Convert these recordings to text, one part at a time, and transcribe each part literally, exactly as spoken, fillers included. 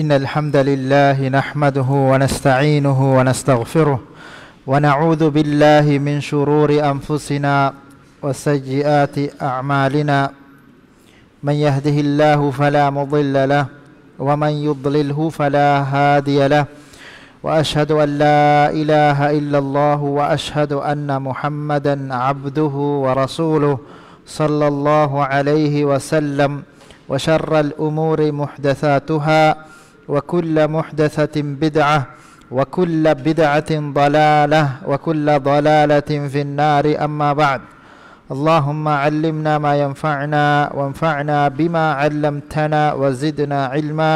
إن الحمد لله نحمده ونستعينه ونستغفره، ونعوذ بالله من شرور أنفسنا وسيئات أعمالنا. من يهده الله فلا مضل له، ومن يضلله فلا هادي له، وأشهد أن لا إله إلا الله، وأشهد أن محمدا عبده ورسوله، صلى الله عليه وسلم. وشر الأمور محدثاتها، وكل محدثة بدعة، وكل بدعة ضلالة، وكل ضلالة في النار. أما بعد، اللهم علمنا ما ينفعنا، وانفعنا بما علمتنا، وزدنا علما.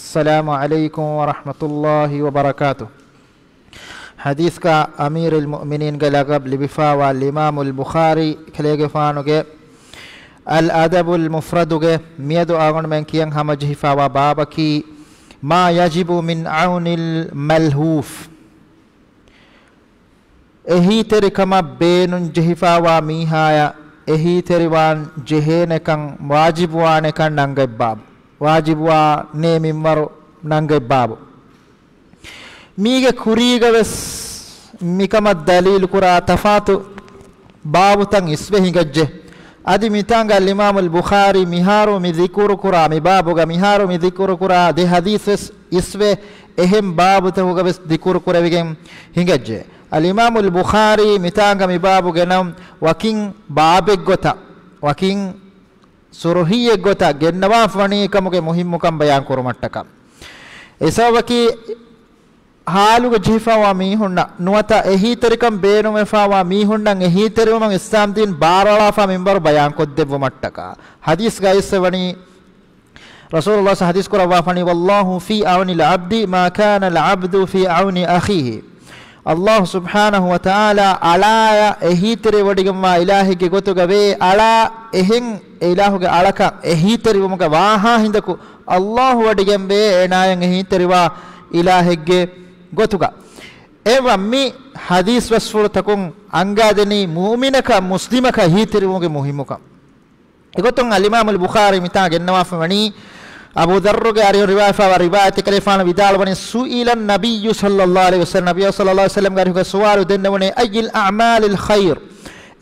السلام عليكم ورحمة الله وبركاته. ޙަދީޘްގަ އަމީރުލް މުއުމިނީންގެ ލަޤަބު ލިބިފާވާ އިމާމުލް ބުޚާރީ ކަލޭގެފާނުގެ އަލް އަދަބުލް މުފްރަދުގެ މިއަދު އަޅުގަނޑުމެން ކިޔަން ހަމަޖެހިފާވާ ބާބަކީ، ما يجب من عون الملهوف. އެހީތެރިކަމަށް ބޭނުން ޖެހިފާވާ މީހާޔަށް އެހީތެރިވާން ޖެހޭނެކަން، ވާޖިބުވާނެކަން ނަންގަތް ބާބު. ވާޖިބުވާނޭ މިންވަރު ނަންގަތް ބާބު. މީގެ ކުރީގަވެސް މިކަމަށް ދަލީލުކުރާ ތަފާތު ބާބުތައް އިސްވެ ހިނގައްޖެ. އަދި މިތާނގަ އިމާމުލް ބުޚާރީ މިހާރު މި ޛިކުރުކުރާ، މި ބާބުގަ މިހާރު މި ޛިކުރުކުރާ ދެ ޙަދީޘްވެސް އިސްވެ، އެހެން ބާބުތަކުގަވެސް ޛިކުރު ކުރެވިގެން ހިނގައްޖެ. އަލްއިމާމުލް ބުޚާރީ މިތާނގަ މި ބާބު ގެނައުން ވަކިން ބާބެއްގޮތަށް، ވަކިން ސުރުޚީއެއްގޮތަށް ގެންނަވާފަވަނީ ކަމުގެ މުހިއްމުކަން ބަޔާން ކުރުމަށްޓަކާ. އެ ސަބަބަކީ، ޙާލުގަ ޖެހިފައިވާ މީހުންނަށް ނުވަތަ އެހީތެރިކަން ބޭނުންވެފައިވާ މީހުންނަށް އެހީތެރިވުމަށް އިސްލާމްދީން ބާރުއަޅާފަ މިންވަރު ބަޔާންކޮށްދެއްވުމަށްޓަކާ. ޙަދީޘްގައި އިސްވެވަނީ، ރަސޫލުﷲ ޙަދީޘް ކުރައްވާފަނީ، والله في عون العبد ما كان العبد في عون أخيه. ﷲ ސުބްޙާނަހޫ ވަތަޢާލާ އަޅާޔަށް އެހީތެރިވޮޑިގެންވާ އިލާހެއްގެ ގޮތުގަ ވޭ، އަޅާ އެހެން އެ އިލާހުގެ އަޅަކަށް އެހީތެރިވުމުގެ ވާހާ ހިނދަކު ﷲ ވޮޑިގެންވޭ އޭނާޔަށް އެހީތެރިވާ އިލާހެއްގެ ގޮތުގަ. އެވަ މި ޙަދީޘް ބަސްފުޅުތަކުން އަންގާދެނީ މުއުމިނަކަށް މުސްލިމަކަށް އެހީތެރިވުމުގެ މުހިއްމުކަން. އެގޮތުން އަލްއިމާމުލް ބުޚާރީ މިތާ ގެންނަވާފަ ވަނީ، އަބޫ ޛައްރުގެ އަރިހުން ރިވާޔަތްވާ ރިވާޔަތެއް ކަލޭފާނު ވިދާޅުވަނީ، سئل النبي صلى الله عليه وسلم، ނަބިއްޔާ ޞައްލައްލާހު ޢަލައިހި ވަސައްލަމްގެ އަރިހުގަ ސުވާލު ދެންނެވުނޭ، أي الأعمال الخير؟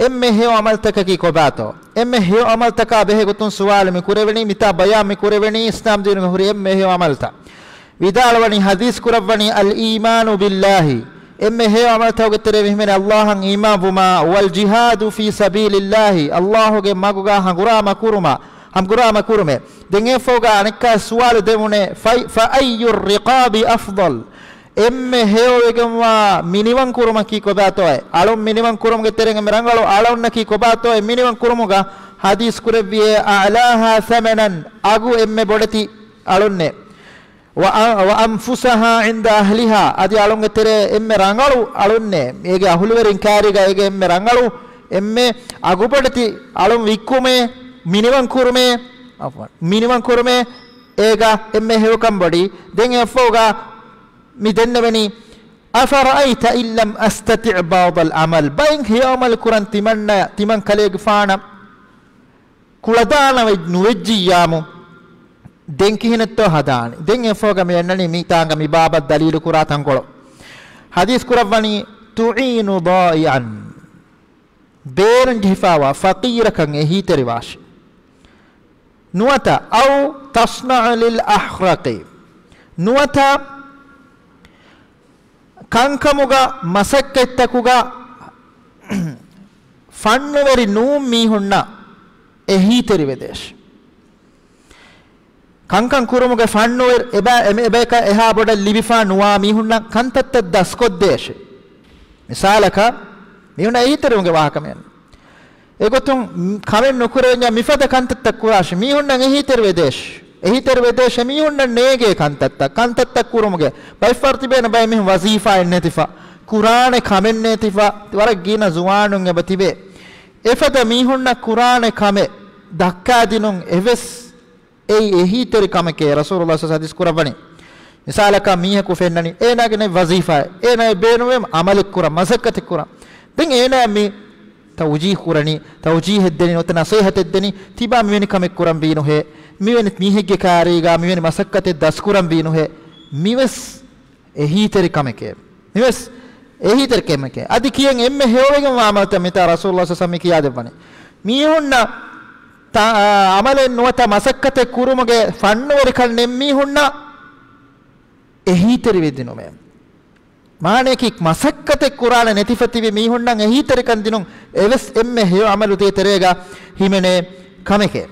އެންމެ ހެޔޮ ޢަމަލުތަކަކީ ކޮބާތޯ؟ އެންމެ ހެޔޮ ޢަމަލުތަކާ ބެހޭ ގޮތުން ސުވާލު މި ކުރެވެނީ، މިތާ ބަޔާން މި ކުރެވެނީ، އިސްލާމް ދީނުގަ ހުރި އެންމެ ހެޔޮ ޢަމަލުތައް. ވިދާޅުވަނީ، ޙަދީޘް ކުރައްވަނީ، الإيمان بالله، އެންމެ ހެޔޮ ޢަމަލުތަކުގެ ތެރެއިން ހިމެނޭ ﷲ އަށް އީމާންވުމާ، والجهاد في سبيل الله، ﷲ ގެ މަގުގަ ހަނގުރާމަ ކުރުމާ، ހަނގުރާމަ ކުރުމޭ. ދެން އެއަށްފަހުގަ އަނެއްކާ ސުވާލު ދެވުނޭ، ފަ-، فأي الرقاب أفضل؟ އެންމެ ހެޔޮވެގެންވާ މިނިވަން ކުރުމަކީ ކޮބާތޯއޭ؟ އަޅުން މިނިވަން ކުރުމުގެ ތެރެއިން އެންމެ ރަނގަޅު އަޅުންނަކީ ކޮބާތޯއޭ؟ މިނިވަން ކުރުމުގަ ޙަދީޘް ކުރެއްވިއޭ، أعلاها ثمنا، އަގު އެންމެ ބޮޑެތި އަޅުންނޭ. وأ-، وأنفسها عند أهلها، އަދި އަޅުންގެ ތެރޭ އެންމެ ރަނގަޅު އަޅުންނޭ. އޭގެ އަހުލުވެރިން ކާރީގަ އޭގެ އެންމެ ރަނގަޅު، އެންމެ އަގުބޮޑެތި އަޅުން ވިއްކުމޭ، މިނިވަން ކުރުމޭ، ޢަފްވަން، މިނިވަން ކުރުމޭ އޭގަ އެންމެ ހެޔޮކަން ބޮޑީ. ދެން އެއަށްފަހުގަ މި ދެންނެވެނީ، أفرأيت إن لم أستطع بعض العمل؟ ބައެއް ހެޔޮ ޢަމަލު ކުރަން ތިމަންނަ، ތިމަން ކަލޭގެފާނަށް ކުޅަދާނަވެ ނުވެއްޖިއްޔާމު، ދެން ކިހިނެއްތޯ ހަދާނީ؟ ދެން އެއަށްފަހުގަ މި އަންނަނީ މިތާނގަ މި ބާބަށް ދަލީލު ކުރާ ތަންކޮޅު. ޙަދީޘް ކުރައްވަނީ، تعين ضائعا، ބޭނުން ޖެހިފައިވާ ފަޤީރަކަށް އެހީތެރިވާށި. ނުވަތަ، أو تصنع للأحرق، ނުވަތަ، ކަންކަމުގަ މަސައްކަތްތަކުގަ ފަންނުވެރި ނޫން މީހުންނަށް އެހީތެރިވެދޭށި. ކަންކަން ކުރުމުގެ ފަންނުވެރި އެބަ-، އެމެ-، އެބަޔަކަށް އެހާ ބޮޑަށް ލިބިފާ ނުވާ މީހުންނަށް ކަންތައްތައް ދަސްކޮށްދޭށި. މިސާލަކަށް، މީހުންނަށް އެހީތެރިވުމުގެ ވާހަކަ މިއަންނަ. އެގޮތުން ކަމެއް ނުކުރެވެންޏާ މިފަދަ ކަންތައްތައް ކުރާށި. މީހުންނަށް އެހީތެރިވެދޭށި. އެހީތެރިވެދޭށޭ މީހުންނަށް ނޭނގޭ ކަންތައްތައް، ކަންތައްތައް ކުރުމުގެ. ބައެއްފަހަރު ތިބޭނެ ބައެއް މީހުން ވަޒީފާއެއް ނެތިފަ، ކުރާނެ ކަމެއް ނެތިފަ، ވަރަށް ގިނަ ޒުވާނުން އެބަ ތިބޭ. އެފަދަ މީހުންނަށް ކުރާނެ ކަމެއް ދައްކާދިނުން އެވެސް އެއީ އެހީތެރި ކަމެކޭ. ރަސޫލުﷲ ޞައްލަﷲު ޢަލައިހި ވަސައްލަމަ ޙަދީޘް ކުރައްވަނީ. މިސާލަކަށް މީހަކު ފެންނަނީ، އޭނާގެ ނެތް ވަޒީފާއެއް، އޭނާއަށް ބޭނުންވޭ ޢަމަލެއް ކުރަން، މަސައްކަތެއް ކުރަން. ދެން އޭނާ މި ތައުޖީހު ކުރަނީ، ތައުޖީހެއް ދެނީ، ނުވަތަ ނަޞޭޙަތެއް ދެނީ، ތިބާ މިވެނި ކަމެއް ކުރަން ވީނުހޭ. މިވެނި މީހެއްގެ ކާރީގާ މިވެނި މަސައްކަތެއް ދަސްކުރަންވީ ނުހޭ. މިވެސް އެހީތެރި ކަމެކޭ. މިވެސް އެހީތެރި ކަމެކޭ. އަދި ކިޔެން އެންމެ ހެޔޮވެގެންވާ އަމަލުތައް މިތާ ރަސޫލުﷲ ޞައް މި ކިޔާދެއްވަނީ. މީހުންނަށް ތާ-، އާ، އަމަލެއް ނުވަތަ މަސައްކަތެއް ކުރުމުގެ ފަންނުވެރިކަން ނެތް މީހުންނަށް އެހީތެރިވެދިނުމޭ. މާނަޔަކީ މަސައްކަތެއް ކުރާނެ ނެތިފަ ތިބި މީހުންނަށް އެހީތެރިކަން ދިނުން އެވެސް އެންމެ ހެޔޮ އަމަލުތައް ތެރޭގަ ހިމެނޭ ކަމެކޭ.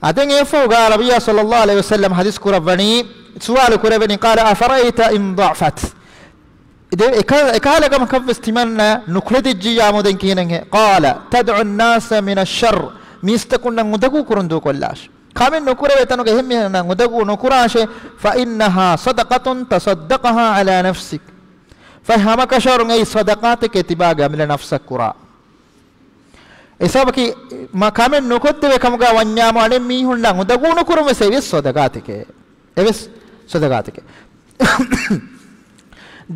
އަދެން އެފޯގާ ނަބިއްޔާ ޞައްލައްލާހު ޢަލައިހި ވަސައްލަމަ ޙަދީޘް ކުރައްވަނީ، ސުވާލު ކުރެވެނީ، قال أفرأيت إن ضعفت. ދެ-، އެކަ-، އެކަހަލަ ކަމަކަށްވެސް ތިމަންނަ ނުކުޅެދިއްޖިއްޔާމު ދެން ކިހިނެއްހޭ؟ قال تدعو الناس من الشر. މީސްތަކުންނަށް އުނދަގޫ ކުރަން ދޫކޮށްލާށޭ. ކަމެއް ނުކުރެވޭ ތަނުގަ އެހެން މީހުންނަށް އުނދަގޫ ނުކުރާށޭ. فإنها صدقة تصدقها على نفسك. ފަހެ ހަމަކަށަވަރުން އެއީ ޞަދަޤާތެކޭ ތިބާގެ އަމިއްލަ ނަފްސަށް ކުރާ. އެ ސަބަބަކީ މަ-، ކަމެއް ނުކޮށްދެވޭ ކަމުގަ ވަންޏާމު އަނެއް މީހުންނަށް އުނދަގޫ ނުކުރުން ވެސް އެވެސް ޞަދަޤާތެކޭ. އެވެސް ޞަދަޤާތެކޭ.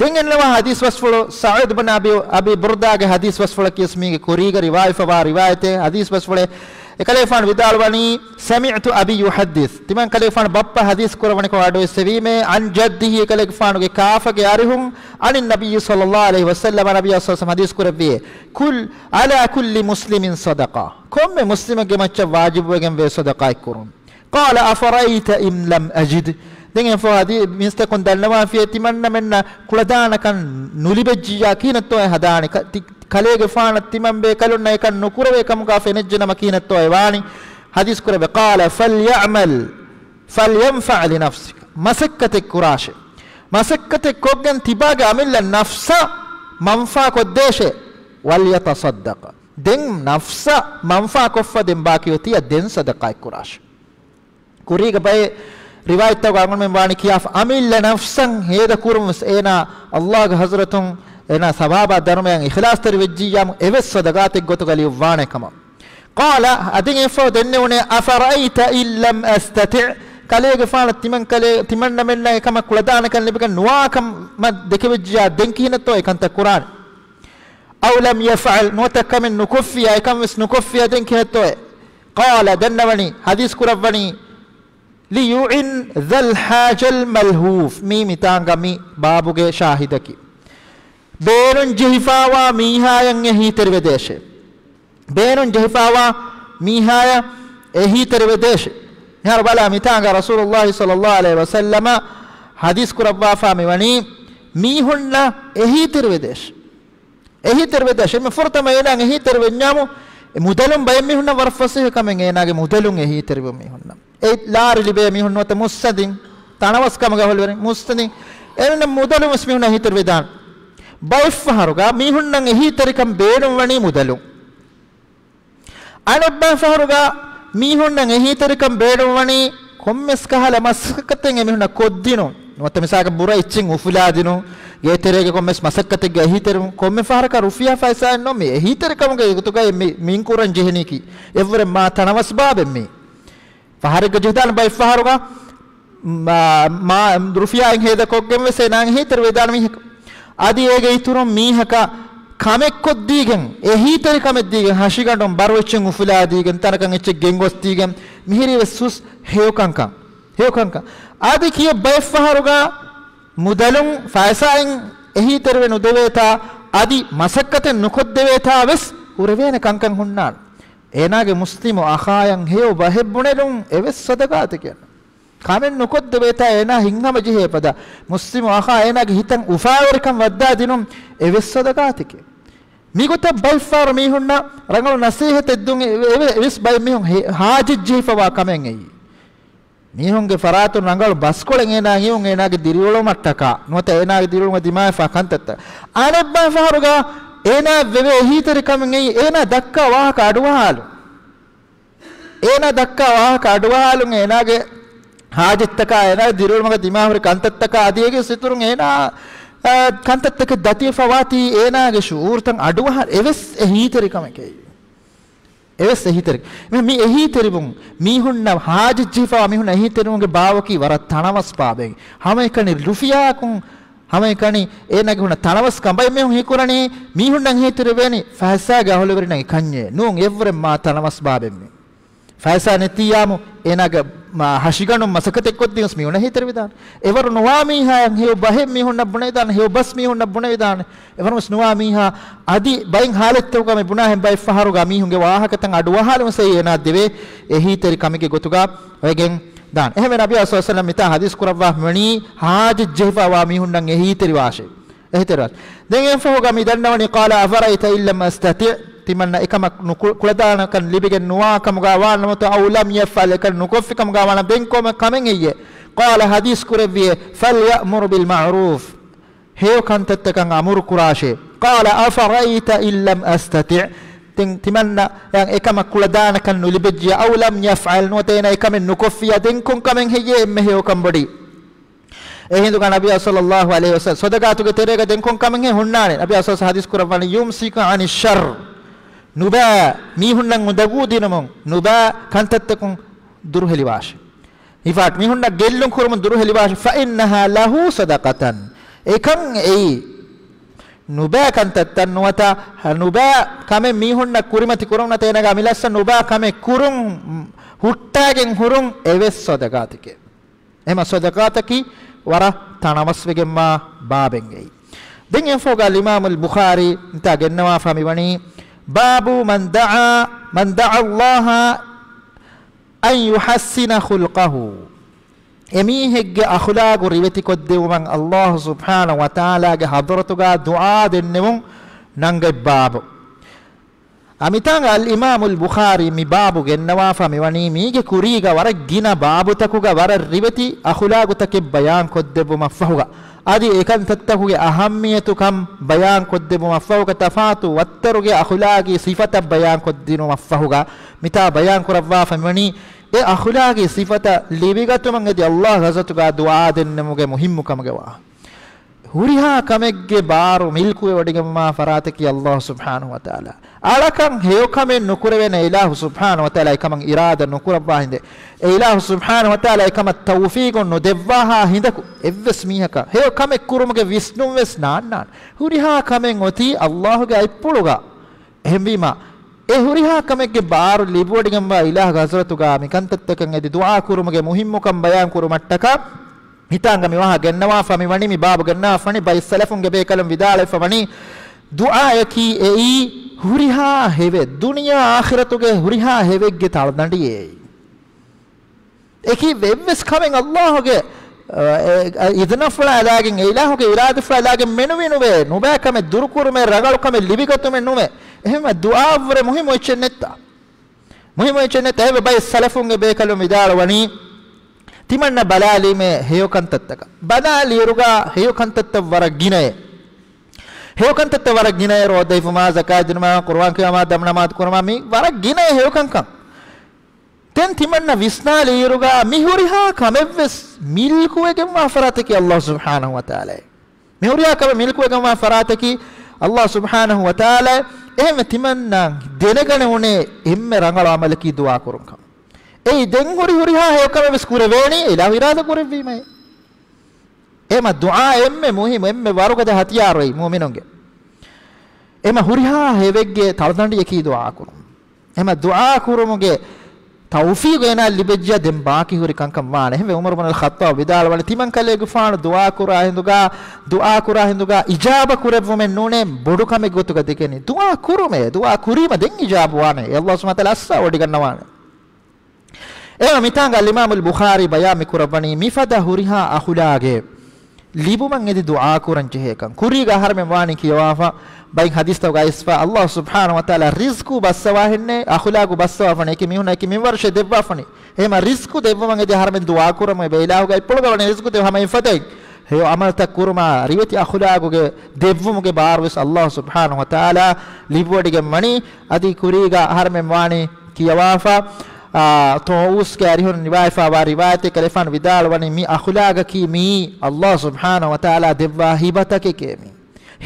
ދެން އެންނަވާ ޙަދީޘް ބަސްފުޅު ސަޢީދު ބިން އަބީ، އަބީ ބުރްދާގެ ޙަދީޘް ބަސްފުޅަކީ މީގެ ކުރީގަ ރިވާޔަތްވާ ރިވާޔަތެއް. ޙަދީޘް ބަސްފުޅެއް އެކަލޭގެފާނު ވިދާޅުވަނީ، سمعت أبي يحدث، ތިމަން ކަލޭގެފާނު ބައްޕަ ޙަދީޘް ކުރައްވަނިކޮށް އަޑުއެއްސެވީމޭ، عن جده، އެކަލޭގެފާނުގެ ކާފަގެ އަރިހުން، عن النبي صلى الله عليه وسلم، ނަބިއްޔާ ޞައްލައްލާހު ޢަލައިހި ވަސައްލަމަ ޙަދީޘް ކުރެއްވިއޭ، كل، على كل مسلم صدقة، ކޮންމެ މުސްލިމެއްގެ މައްޗަށް ވާޖިބުވެގެންވޭ ޞަދަޤާތް ކުރުން. قال أفرأيت إن لم أجد. ދެން އެފޯ ޙަދީ-، މީސްތަކުން ދަންނަވާފިޔޭ ތިމަންނަމެންނަށް ކުޅަދާނަކަން ނުލިބެއްޖިއްޔާ ކިހިނެއްތޯއޭ ހަދާނީ؟ ކަ-، ތި-، ކަލޭގެފާނަށް ތިމަން ބޭކަލުންނަށް އެކަން ނުކުރެވޭ ކަމުގަ ފެނިއްޖެނަމަ ކިހިނެއްތޯއޭ ވާނީ؟ ޙަދީޘް ކުރެވޭ، قال فليعمل، فلينفع لنفسه. މަސައްކަތެއް ކުރާށޭ. މަސައްކަތެއް ކޮށްގެން ތިބާގެ އަމިއްލަ ނަފްސަށް މަންފާ ކޮށްދޭށޭ. وليتصدق. ދެން ނަފްސަށް މަންފާ ކޮށްފަ ދެން ބާކީ އޮތީ ދެން ޞަދަޤާތް ކުރާށޭ. ކުރީގެ ބައެއް ރިވާޔަތްތަކުގަ އަޅުގަނޑުމެން ވާނީ ކިޔާފަ، އަމިއްލަ ނަފްސަށް ހޭދަ ކުރުން ވެސް އޭނާ ﷲގެ ޙަޟްރަތުން އޭނާ ސަވާބާ ދަރުމަޔަށް އިޚްލާޞްތެރި ވެއްޖިއްޔާމު އެވެސް ޞަދަޤާތެއް ގޮތުގަ ލިޔުއްވާނެ ކަމަށް. قال، އަދި އެފޯ ދެންނެވުނޭ، أفرأيت إن لم أستطع، ކަލޭގެފާނަށް ތިމަން ކަލޭ، ތިމަންނަމެންނަށް އެކަމަށް ކުޅަދާނަކަން ލިބިގެން ނުވާ ކަމަށް ދެކެވެއްޖިއްޔާ ދެން ކިހިނެއްތޯ އެކަންތައް ކުރާނެ؟ أو لم يفعل، ނުވަތަ ކަމެއް ނުކޮށްފިޔާ، އެކަން ވެސް ނުކޮށްފިޔާ ދެން ކިހިނެއްތޯއޭ؟ قال، ދަންނަވަނީ، ޙަދީޘް ކުރައްވަނީ، ليعن ذا الحاجة الملهوف. މީ މިތާނގަ މި ބާބުގެ ޝާހިދަކީ. ބޭނުން ޖެހިފާވާ މީހާޔަށް އެހީތެރިވެދޭށޭ. ބޭނުން ޖެހިފާވާ މީހާޔަށް އެހީތެރިވެދޭށޭ. މިހާރު ބަލާ މިތާނގަ ރަސޫލުﷲ ޞައްލައްލާހު ޢަލައިހި ވަސައްލަމަ ޙަދީޘް ކުރައްވާފާ މިވަނީ މީހުންނަށް އެހީތެރިވެދޭށޭ. އެހީތެރިވެދޭށޭ. އެންމެ ފުރަތަމަ އޭނާ އެހީތެރިވެންޏާމު، އެ މުދަލުން ބައެއް މީހުންނަށް ވަރަށް ފަސޭހަ ކަމެއް އޭނާގެ މުދަލުން އެހީތެރިވުން މީހުންނަށް. އެ ލާރި ލިބޭ މީހުން ނުވަތަ މުއްސަނދިން، ތަނަވަސްކަމުގަ އަހުލުވެރިން މުއްސަނދިން، އެމީހުންނަށް މުދަލުން ވެސް މީހުންނަށް އެހީތެރިވެދާނެ. ބައެއްފަހަރުގަ މީހުންނަށް އެހީތެރިކަން ބޭނުންވަނީ މުދަލުން. އަނެއްބައި ފަހަރުގަ މީހުންނަށް އެހީތެރިކަން ބޭނުންވަނީ ކޮންމެސް ކަހަލަ މަސައްކަތެއް އެމީހުންނަށް ކޮށްދިނުން. ނުވަތަ މިސާލަކަށް ބުރަ އެއްޗެއް އުފުލާދިނުން، ގޭތެރޭގެ ކޮންމެސް މަސައްކަތެއްގަ އެހީތެރިވުން، ކޮންމެ ފަހަރަކަށް ރުފިޔާ ފައިސާއެއް ނޫން މި އެހީތެރިކަމުގެ ގޮތުގައި މި މިން ކުރަން ޖެހެނީކީ. އެއްވުރެ މާ ތަނަވަސް ބާބެއް މީ. ފަހަރެއްގަ ޖެހިދާނެ ބައެއް ފަހަރުގަ މާ، މާ، ރުފިޔާއިން ހޭދަކޮށްގެން ވެސް އޭނާ އެހީތެރިވެދާނެ މީހަކު. އަދި އޭގެ އިތުރުން މީހަކަށް ކަމެއްކޮށްދީގެން، އެހީތެރިކަމެއްދީގެން، ހަށިގަނޑުން ބަރު އެއްޗެއް އުފުލާދީގެން، ތަނަކަށް އެއްޗެއް ގެންގޮސްދީގެން، މިހިރީ ވެސް ހުސް ހެޔޮކަންކަން، ހެޔޮކަންކަން. އަދި ކިޔެއް ބައެއްފަހަރުގަ މުދަލުން ފައިސާއިން އެހީތެރިވެ ނުދެވޭތާ، އަދި މަސައްކަތެއް ނުކޮށްދެވޭތާ ވެސް ހުރެވޭނެ ކަންކަން ހުންނާނެ. އޭނާގެ މުސްލިމު އަޚާޔަށް ހެޔޮ ބަހެއް ބުނެލުން އެވެސް ޞަދަޤާތެކޭ. ކަމެއް ނުކޮށްދެވޭތާ އޭނާ ހިތްހަމަޖެހޭ ފަދަ، މުސްލިމު އަޚާ އޭނާގެ ހިތަށް އުފާވެރިކަން ވައްދާދިނުން އެވެސް ޞަދަޤާތެކޭ. މިގޮތަށް ބައެއްފަހަރު މީހުންނަށް ރަނގަޅު ނަސޭހަތެއް ދުން އެ-، އެ-، އެވެސް ބައެއް މީހުން ހޭ-، ހާޖަތްޖެހިފަވާ ކަމެއް އެއީ. މީހުންގެ ފަރާތުން ރަނގަޅު ބަސްކޮޅެއް އޭނާ އިވުން އޭނާގެ ދިރިއުޅުމަށްޓަކާ ނުވަތަ އޭނާގެ ދިރިއުޅުމަށް ދިމާވެފާ ކަންތައްތައް. އަނެއްބައި ފަހަރުގަ އޭނާ ވެވޭ އެހީތެރިކަމެއް އެއީ އޭނާ ދައްކާ ވާހަކަ އަޑުއަހާލުން. އޭނާ ދައްކާ ވާހަކަ އަޑުއަހާލުން އޭނާގެ ހާޖަތްތަކާ، އޭނާގެ ދިރިއުޅުމަގަ ދިމާވެރި ކަންތައްތަކާ އަދި އޭގެ އިތުރުން އޭނާ، އާ، ކަންތައްތަކެއް ދަތިވެފަ ވާތީ އޭނާގެ ޝުޢޫރުތައް އަޑުއަހާ އެވެސް އެހީތެރިކަމެކޭ. އެވެސް އެހީތެރި-، މި، މި އެހީތެރިވުން މީހުންނަށް ހާޖަތްޖެހިފަވާ މީހުން އެހީތެރިވުމުގެ ބާވަކީ ވަރަށް ތަނަވަސް ބާބެއް. ހަމައެކަނި ރުފިޔާއަކުން ހަމައެކަނި އޭނާގެ ހުންނަ ތަނަވަސްކަން. ބައެއް މީހުން ހީކުރަނީ މީހުންނަށް އެހީތެރިވޭނީ ފައިސާގެ އަހުލުވެރިންނަށް އެކަންޏޭ. ނޫން، އެއްވުރެ މާ ތަނަވަސް ބާބެއް މީ. ފައިސާ ނެތިއްޔާމު އޭނާގެ، މާ، ހަށިގަނޑުން މަސައްކަތެއް ކޮށްދިޔަސް މީހުންނަށް އެހީތެރިވެދާނެ. އެވަރު ނުވާ މީހާއަށް ހެޔޮ ބަހެއް މީހުންނަށް ބުނެވިދާނެ، ހެޔޮ ބަސް މީހުންނަށް ބުނެވިދާނެ. އެވަރުވެސް ނުވާ މީހާ އަދި ބައެއް ހާލަތްތަކުގަ މި ބުނާހެން ބައެއް ފަހަރުގަ މީހުންގެ ވާހަކަތައް އަޑުއަހާލުމަށް އޭނާ ދެވޭ އެހީތެރި ކަމެއްގެ ގޮތުގަ ވެގެން ދާނެ. އެހެންވެ ނަބީ ސައްލަﷲ ޢަލައިހި ވަސައްލަމް މިތާ ޙަދީޘް ކުރައްވާ މިވަނީ ހާޖަތް ޖެހިފައިވާ މީހުންނަށް އެހީތެރިވާށޭ. އެހީތެރިވާށޭ. ދެން އެއަށްފަހުގަ މި ދަންނަވަނީ، قال أفرأيت إن لم أستطع، ތިމަންނަ އެކަމަށް ނުކު-، ކުޅަދާނަކަން ލިބިގެން ނުވާ ކަމުގަ ވާނަމަ، أو لم يفعل، އެކަން ނުކޮށްފި ކަމުގަ ވާނަމަ، ދެން ކޮން ކަމެއް ހެއްޔޭ؟ قال، ޙަދީޘް ކުރެއްވިއޭ، فليأمر بالمعروف، ހެޔޮ ކަންތައްތަކަށް އަމުރު ކުރާށޭ. قال أفرأيت إن لم أستطع، ތި-، ތިމަންނަ އެކަމަށް ކުޅަދާނަކަން ނުލިބެއްޖިޔާ، أو لم يفعل، ނުވަތަ އޭނާ އެކަމެއް ނުކޮށްފިޔާ، ދެން ކޮން ކަމެއް ހެއްޔޭ އެންމެ ހެޔޮ ކަންބޮޑީ؟ އެހިނދުގަ ނަބިއްޔާ ޞައްލައްލާހު ޢަލައިހި ވަސައްލަމް ޞަދަޤާތުގެ ތެރޭގަ ދެން ކޮން ކަމެއް ހުންނާނެ؟ ނަބިއްޔާ ޞައްލައްލާހު ޢަލައިހި ވަސައްލަމް ޙަދީޘް ކުރައްވަނީ، يمسك عن الشر، ނުބައި މީހުންނަށް އުނދަގޫ ދިނުމުން، ނުބައި ކަންތައްތަކުން ދުރުހެލިވާށޭ. ހިފާޓް މީހުންނަށް ގެއްލުން ކުރުމުން ދުރުހެލިވާށޭ. فإنها له صدقة، އެކަން އެއީ ނުބައި ކަންތައްތައް ނުވަތަ ނުބައި ކަމެއް މީހުންނަށް ކުރިމަތި ކުރުން ނަތަ އޭނާގެ އަމިއްލައަށް ނުބައި ކަމެއް ކުރުން ހުއްޓާގެން ހުރުން އެވެސް ޞަދަޤާތެކޭ. އެހެންވީމަ ޞަދަޤާތަކީ ވަރަށް ތަނަވަސްވެގެންވާ ބާބެއް އެއީ. ދެން އެއަށްފަހުގަ އިމާމުލް ބުޚާރީ މިތާ ގެންނަވާފަ މިވަނީ، باب من دعا، من دعا الله أن يحسن خلقه، އެމީހެއްގެ އަޚުލާގު ރިވެތިކޮށްދެއްވުމަށް ﷲ ސުބްޙާނަހޫ ވަތަޢާލާގެ ޙަޟްރަތުގަ ދުޢާ ދެންނެވުން ނަންގަތް ބާބު. އަ، މިތާނގަ އަލްއިމާމުލް ބުޚާރީ މި ބާބު ގެންނަވާފަ މިވަނީ މީގެ ކުރީގަ ވަރަށް ގިނަ ބާބުތަކުގަ ވަރަށް ރިވެތި އަޚުލާގުތަކެއް ބަޔާން ކޮށްދެއްވުމަށްފަހުގަ، އަދި އެކަންތައްތަކުގެ އަހައްމިޔަތުކަން ބަޔާން ކޮށްދެއްވުމަށްފަހުގަ، ތަފާތު ވައްތަރުގެ އަޚުލާގީ ސިފަތައް ބަޔާން ކޮށްދިނުމަށްފަހުގަ، މިތާ ބަޔާން ކުރައްވާފަ މިވަނީ، އެ އަޚުލާގީ ސިފަތައް ލިބިގަތުމަށް އެދި ﷲ ޙަޟްރަތުގަ ދުޢާ ދެންނެވުމުގެ މުހިއްމުކަމުގެ ވާހަކަ. ހުރިހާ ކަމެއްގެ ބާރު މިލްކުވެވަޑައިގަންނަވާ ފަރާތަކީ ﷲ ސުބްޙާނަހޫ ވަތަޢާލާ. އަޅަކަށް ހެޔޮކަމެއް ނުކުރެވޭނެ އިލާހު ސުބްޙާނަހޫ ވަތަޢާލާ އެކަމަށް އިރާދަ ނުކުރައްވާ ހިނދެއް. އެ އިލާހު ސުބްޙާނަހޫ ވަތަޢާލާ އެކަމަށް ތައުފީގު ނުދެއްވާހާ ހިނދަކު އެއްވެސް މީހަކަށް ހެޔޮ ކަމެއް ކުރުމުގެ ވިސްނުން ވެސް ނާންނާނެ. ހުރިހާ ކަމެއް އޮތީ ﷲ ގެ އަތްޕުޅުގަ. އެހެންވީމަ، އެ ހުރިހާ ކަމެއްގެ ބާރު ލިބިވަޑައިގަންނަވާ އިލާހު ޙަޟްރަތުގަ މިކަންތައްތަކަށް އެދި ދުޢާ ކުރުމުގެ މުހިއްމުކަން ބަޔާން ކުރުމަށްޓަކާ، މިތާނގަ މިވާހަކަ ގެންނަވާފަ މިވަނީ، މި ބާބު ގެންނަވާފަ ވަނީ، ބައެއް ސަލަފުންގެ ބޭކަލުން ވިދާޅުވެފަ ވަނީ، ދުޢާއަކީ އެއީ ހުރިހާ ހެވެއް، ދުނިޔެ އާޚިރަތުގެ ހުރިހާ ހެވެއްގެ ތަޅަދަނޑިއޭ. އެކި އެއްވެސް ކަމެއް ﷲ ގެ، އަ، އެ، އަ، އިޒުނަފުޅާލާގެން، އެ އިލާހުގެ އިރާދަފުޅާލާގެން މެނުވީ ނުވޭ، ނުބައި ކަމެއް ދުރުކުރުމެއް، ރަނގަޅު ކަމެއް ލިބިގަތުމެއް ނުވޭ. އެހެންވެ ދުޢާއަށްވުރެ މުހިއްމު އެއްޗެއް ނެތްތާ. މުހިއްމު އެއްޗެއް ނެތް. އެހެންވެ ބައެއް ސަލަފުންގެ ބޭކަލުން ވިދާޅުވަނީ، ތިމަންނަ ބަލާލީމޭ ހެޔޮ ކަންތައްތަކަށް. ބަލާލިއިރުގަ ހެޔޮ ކަންތައްތައް ވަރަށް ގިނައޭ. ހެޔޮ ކަންތައްތައް ވަރަށް ގިނައޭ، ރޯދަ ހިފުމާ، ޒަކާތް ދިނުމާ، ޤުރުއާން ކިޔުމާ، ދަމު ނަމާދު ކުރުމާ، މި ވަރަށް ގިނައޭ ހެޔޮ ކަންކަން. ދެން ތިމަންނަ ވިސްނާލިއިރުގަ މި ހުރިހާ ކަމެއްވެސް މިލްކުވެގެންވާ ފަރާތަކީ ﷲ ސުބްޙާނަހޫ ވަތަޢާލާ. މި ހުރިހާ ކަމެއް މިލްކުވެގެންވާ ފަރާތަކީ ﷲ ސުބްޙާނަހޫ ވަތަޢާލާ. އެހެންވެ ތިމަންނަ ދެނެގަނެވުނޭ އެންމެ ރަނގަޅު ޢަމަލަކީ ދުޢާ ކުރުން ކަމަށް. އެއީ ދެން ހުރި ހުރިހާ ހެޔޮ ކަމެއް ވެސް ކުރެވޭނީ އިލާހު އިރާދަ ކުރެއްވީމައޭ. އެމަ ދުޢާ އެންމެ މުހިއްމު، އެންމެ ވަރުގަދަ ހަތިޔާރު އެއީ މުއުމިނުންގެ. އެމަ ހުރިހާ ހެވެއްގެ ތަޅަދަނޑިއަކީ ދުޢާ ކުރުން. އެމަ ދުޢާ ކުރުމުގެ ތައުފީގު އޭނާ ލިބެއްޖިޔާ ދެން ބާކީ ހުރި ކަންކަން ވާނެ. އެހެންވެ ޢުމަރު ބުނުލް ޚައްޠާބް ވިދާޅުވަނީ، ތިމަންކަލޭގެފާނު ދުޢާ ކުރާ ހިނދުގަ، ދުޢާ ކުރާ ހިނދުގަ އިޖާބަ ކުރެއްވުމެއް ނޫނޭ ބޮޑު ކަމެއް ގޮތުގަ ދެކެނީ. ދުޢާ ކުރުމޭ، ދުޢާ ކުރީމަ ދެން އިޖާބަ ވާނެ. ﷲ ސުބްޙާނަހޫ ވަތަޢާލާ އައްސަ ވޮޑިގަންނަވާނެ. އެހެންވެ މިތާނގަ އަލްއިމާމުލް ބުޚާރީ ބަޔާން މި ކުރައްވަނީ މިފަދަ ހުރިހާ އަޚުލާގެއް ލިބުމަށް އެދި ދުޢާ ކުރަން ޖެހޭކަން. ކުރީގަ އަހަރެމެން ވާނީ ކިޔަވާފަ، ބައެއް ޙަދީޘްތަކުގަ އައިސްފަ، ﷲ ސުބްޙާނަހޫ ވަތަޢާލާ ރިޒްޤު ބައްސަވާހެންނޭ، އަޚުލާގު ބައްސަވާފަނޭ، އެކި މީހުންނަށް އެކި މިންވަރު އެއްޗެއް ދެއްވާފަނޭ. އެހެންމަ ރިޒްޤު ދެއްވުމަށް އެދި އަހަރެމެން ދުޢާ ކުރަމު އެބަ އިލާހުގެ އަތްޕުޅުގަ ވަނީ ރިޒްޤު ދެއްވުމަށް އެފަދައިން ހެޔޮ ޢަމަލުތައް ކުރުމާ، ރިވެތި އަޚުލާގުގެ ދެއްވުމުގެ ބާރުވެސް ﷲ ސުބްޙާނަހޫ ވަތަޢާލާ ލިބިވޮޑިގެން ވަނީ. އަދި ކުރީގަ އަހަރެމެން ވާނީ ކިޔަވާފަ، އާ، ޠާއޫސްގެ އަރިހުން ރިވާޔަތްވާ ރިވާޔަތެއް ކަލޭފާނު ވިދާޅުވަނީ، މި އަޚުލާގަކީ މިއީ ﷲ ސުބްޙާނަހޫ ވަތަޢާލާ ދެއްވާ ހިބަތަކެކޭ މި.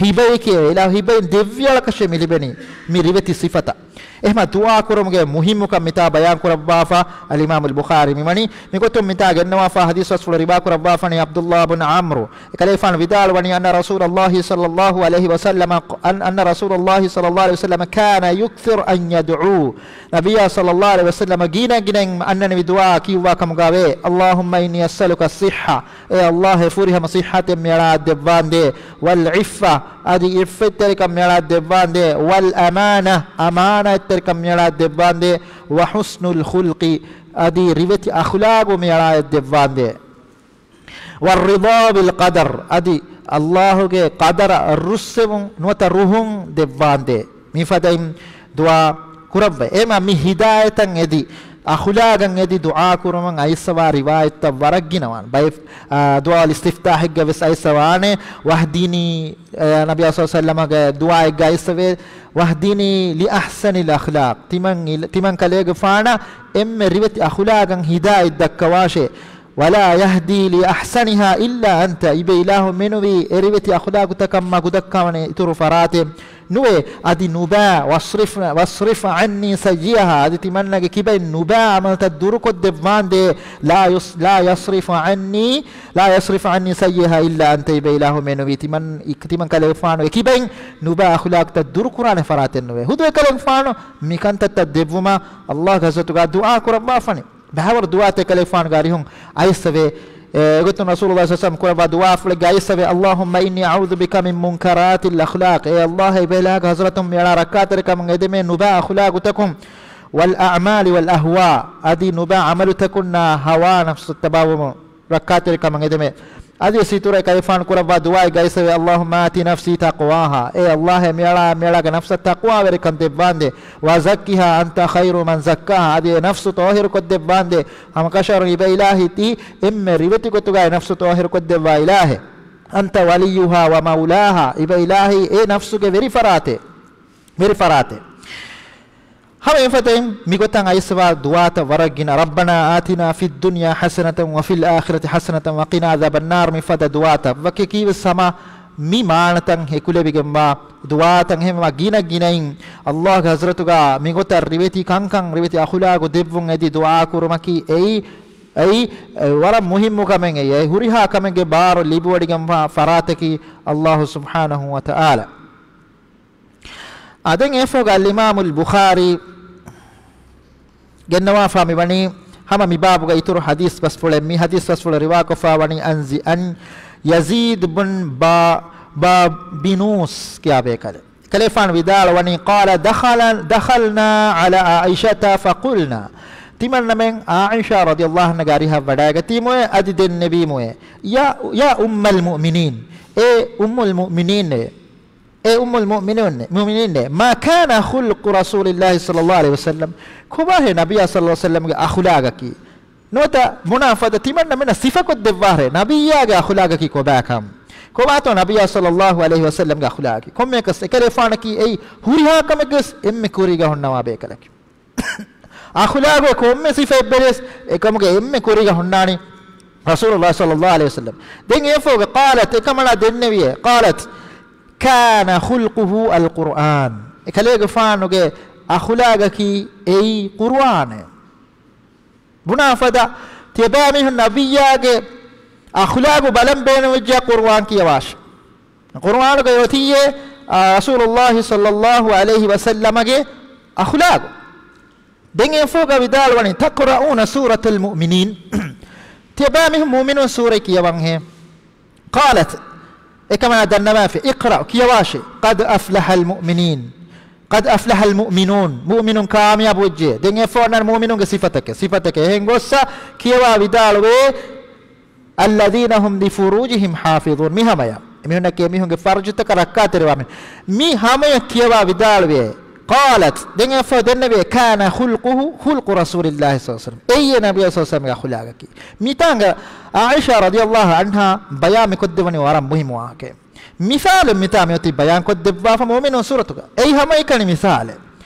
ހިބައެކޭ، އިލާހު ހިބައިން ދެއްވިއަޅަކަށޭ މި ލިބެނީ މި ރިވެތި ސިފަތައް. އެހެމަ ދުޢާ ކުރުމުގެ މުހިއްމުކަން މިތާ ބަޔާން ކުރައްވާފަ އަލްއިމާމުލް ބުޚާރީ މިވަނީ. މިގޮތުން މިތާ ގެންނަވާފަ ޙަދީޘް ބަސްފުޅު ރިވާ ކުރައްވާފަނީ ޢަބްދުﷲ ބުން ޢަމްރު. އެކަލޭފާނު ވިދާޅުވަނީ، أن رسول الله صلى الله عليه وسلم، أن، أن رسول الله صلى الله عليه وسلم كان يكثر أن يدعو. ނަބިއްޔާ ޞައްލައްލާހު ޢަލައިހި ވަސައްލަމަ ގިނަ ގިނައިން އަންނަނިވި ދުޢާ ކިޔުއްވާ ކަމުގަވޭ، اللهم إني أسألك الصحة، އޭ ﷲ، އެ ފުރިހަމަ ޞިއްޙަތެއް މިއަޅާ ދެއްވާނދޭ، والعفة، އަދި ޢިއްފަތްތެރިކަން މިއަޅާ ދެއްވާނދޭ، والأمانة، އަމާނާތްތެރިކަން މިއަޅާ ދެއްވާނދޭ، وحسن الخلق، އަދި ރިވެތި އަޚުލާގު މިއަޅާ ދެއްވާނދޭ. والرضا بالقدر، އަދި ﷲ ގެ ޤަދަރަށް ރުއްސެވުން ނުވަތަ ރުހުން ދެއްވާނދޭ. މިފަދައިން ދުޢާ ކުރައްވަ. އެމަ މި ހިދާޔަތަށް އެދި، އަޚުލާގަށް އެދި ދުޢާ ކުރުމަށް އައިސްފަވާ ރިވާޔަތްތައް ވަރަށް ގިނަވާނެ. ބައެއް، އާ، ދުޢާ އިސްތިފްތާޙެއްގަ ވެސް އައިސްފަވާނެ، واهدني، އާ، ނަބިއްޔާ ޞައްލައްލާހު ޢަލައިހި ވަސައްލަމަގެ ދުޢާއެއްގަ އައިސްފަވޭ، واهدني لأحسن الأخلاق. ތިމަން އިލ-، ތިމަން ކަލޭގެފާނަށް އެންމެ ރިވެތި އަޚުލާގަށް ހިދާޔަތް ދައްކަވާށޭ. ولا يهدي لأحسنها إلا أنت، އިބަ އިލާހު މެނުވީ އެ ރިވެތި އަޚުލާގުތަކަށް މަގުދައްކަވަނީ އިތުރު ފަރާތެއް ނުވޭ. އަދި ނުބައި، واصرف، واصرف عني سيئها، އަދި ތިމަންނަގެ ކިބައިން ނުބައި ޢަމަލުތައް ދުރުކޮށްދެއްވާނދޭ. لا يص-، لا يصرف عني، لا يصرف عني سيئها إلا أنت، އިބަ އިލާހު މެނުވީ ތިމަން، ތިމަން ކަލޭގެފާނުގެ ކިބައިން ނުބައި އަޚުލާގުތައް ދުރުކުރާނެ ފަރާތެއް ނުވޭ. ހުދު އެކަލޭގެފާނު މިކަންތައްތައް ދެއްވުމަށް ﷲ ގެ ޙަޟްރަތުގަ ދުޢާ ކުރައްވާފަނި. ބައިވަރު ދުޢާތައް ކަލޭގެފާނުގެ އަރިހުން އައިސްފަވޭ. އެގޮތުން ރަސޫލުﷲ ޞައްލައްލާހު ޢަލައިހި ވަސައްލަމަ ކުރައްވާ ދުޢާފުޅެއްގަ އައިސްފަވޭ، اللهم إني أعوذ بك من منكرات الأخلاق. އޭ ﷲ، އިބަ އިލާހުގެ ޙަޟްރަތުން މިއަޅާ ރައްކާތެރިކަމުން އެދެމޭ ނުބައި އަޚުލާގުތަކުން، والأعمال والأهواء، އަދި ނުބައި ޢަމަލުތަކުންނާ ހަވާ ނަފްސު ތަބާވުމުން ރައްކާތެރިކަމަށް އެދެމޭ. އަދި ސިތުރަ ކަލޭގެފާނު ކުރައްވާ ދުޢާއެއްގަ އައިސްފަވޭ، اللهم آت نفسي تقواها. އޭ ﷲ، މިއަޅާ، މިއަޅާގެ ނަފްސަށް ތަޤްވާވެރިކަން ދެއްވާނދޭ. وزكها أنت خير من زكاها. އަދި އެ ނަފްސު ޠާހިރުކޮށްދެއްވާނދޭ. ހަމަކަށަވަރުން އިބަ އިލާހީ ތީ އެންމެ ރިވެތި ގޮތުގައި ނަފްސު ޠާހިރުކޮށްދެއްވާ އިލާހެއް. أنت وليها ومولاها. އިބަ އިލާހީ އެ ނަފްސުގެ ވެރިފަރާތެއް. ވެރިފަރާތެއް. ހަމަ އެފަދައިން މިގޮތަށް އައިސްފަވާ ދުޢާތައް ވަރަށް ގިނަ. ربنا آتنا في الدنيا حسنة وفي الآخرة حسنة وقنا عذاب النار މިފަދަ ދުޢާތައް. ވަކި ކީވެސް ހަމަ މި މާނަތައް އެކުލެވިގެންވާ ދުޢާތައް. އެހެންވީމަ ގިނަ ގިނައިން ﷲ ގެ ޙަޟްރަތުގަ މިގޮތަށް ރިވެތި ކަންކަން، ރިވެތި އަޚުލާގު ދެއްވުން އެދި ދުޢާ ކުރުމަކީ އެއީ، އެއީ، އެ، ވަރަށް މުހިއްމު ކަމެއް. އެއީ ހުރިހާ ކަމެއްގެ ބާރު ލިބިވޮޑިގެންވާ ފަރާތަކީ ﷲ ސުބްޙާނަހޫ ވަތަޢާލާ. އާ، ދެން އެފޯގަ އަލްއިމާމުލް ބުޚާރީ ގެންނަވާފާ މިވަނީ ހަމަ މިބާބުގަ އިތުރު ޙަދީޘް ބަސްފުޅެއް. މި ޙަދީޘް ބަސްފުޅު ރިވާކޮށްފާ ވަނީ އަން ޒި-، އަން ޔަޒީދު ބުން ބާ-، ބާބިނޫސް ކިޔާ ބޭކަލެއް. ކަލޭފާނު ވިދާޅުވަނީ، قال دخل، دخلنا على عائشة فقلنا. ތިމަންނަމެން ޢާއިޝާ ރަޟިޔަﷲ ޢަންހާގެ އަރިހަށް ވަޑައިގަތީމުއޭ، އަދި ދެންނެވީމުއޭ، يا، يا أم المؤمنين، އޭ އުއްމުލް މުއުމިނީން، އޭ އުއްމުލް މުއުމިނީން، މުއުމިނީން، ما كان خلق رسول الله صلى الله عليه وسلم، ކޮބާހޭ ނަބިއްޔާ ޞައްލައްލާހު ޢަލައިހި ވަސައްލަމްގެ އަޚުލާގަކީ؟ ނުވަތަ ބުނާ ފަދަ ތިމަންނަމެންނަށް ސިފަކޮށްދެއްވާހޭ ނަބިއްޔާގެ އަޚުލާގަކީ ކޮބާކަން؟ ކޮބާތޯ ނަބިއްޔާ ޞައްލައްލާހު ޢަލައިހި ވަސައްލަމްގެ އަޚުލާގަކީ؟ ކޮންމެއަކަސް އެކަލޭފާނަކީ އެއީ ހުރިހާ ކަމެއްގަވެސް އެންމެ ކުރީގަ ހުންނަވާ ބޭކަލަކީ. އަޚުލާގު ކޮންމެ ސިފައެއްވެރިވެސް އެކަމުގެ އެންމެ ކުރީގަ ހުންނާނީ ރަސޫލުﷲ ޞައްލައްލާހު ޢަލައިހި ވަސައްލަމް. ދެން އެފޯގަ قالت، އެކަމަނާ ދެންނެވިއޭ، قالت كان خلقه القرآن. އެކަލޭގެފާނުގެ އަޚުލާގަކީ އެއީ ޤުރުއާނޭ. ބުނާ ފަދަ ތިޔަބައިމީހުން ނަބިއްޔާގެ އަޚުލާގު ބަލަން ބޭނުންވެއްޖެޔާ ޤުރުއާން ކިޔަވާށި. ޤުރުއާނުގަ އޮތީއޭ، އާ، ރަސޫލުﷲ ޞައްލައްލާހު ޢަލައިހި ވަސައްލަމަގެ އަޚުލާގު. ދެން އެފޯގަ ވިދާޅުވަނީ، تقرؤون سورة المؤمنين. ތިޔަބައިމީހުން މުއުމިނޫން ސޫރަތް ކިޔަވަންހޭ. قالت، އެކަމަނާ ދަންނަވާފި، اقرأ، ކިޔަވާށޭ، قد أفلح المؤمنين، قد أفلح المؤمنون، މުއުމިނޫން ކާމިޔާބުވެއްޖެ. ދެން އެފޯ އަންނަން މުއުމިނޫންގެ ސިފަތަކެއް، ސިފަތަކެއް. އެހެން ގޮއްސަ ކިޔަވާ ވިދާޅުވޭ، الذين هم لفروجهم حافظون. މި ހަމަޔަށް އެމީހުންނަކީ އެމީހުންގެ ފަރުޖުތަކަށް ރައްކާތެރިވާ މީހުން. މި ހަމަޔަށް ކިޔަވާ ވިދާޅުވޭ، قالت، ދެން އެފޯ ދެންނެވޭ، كان خلقه خلق رسول الله صلى الله عليه وسلم. އެއީ ނަބިއްޔާ ޞައްލައްލާހު ޢަލައިހި ވަސައްލަމްގެ އަޚުލާގަކީ. މިތާނގަ ޢާއިޝާ ރަޟިޔަﷲ ޢަންހާ ބަޔާން މިކޮށްދެވަނީ ވަރަށް މުހިއްމު ވާހަކައެއް. މިސާލެއް މިތާ މިއޮތީ ބަޔާންކޮށްދެއްވާފަ މުއުމިނޫން ސޫރަތުގަ. އެއީ ހަމައެކަނި މިސާލެއް.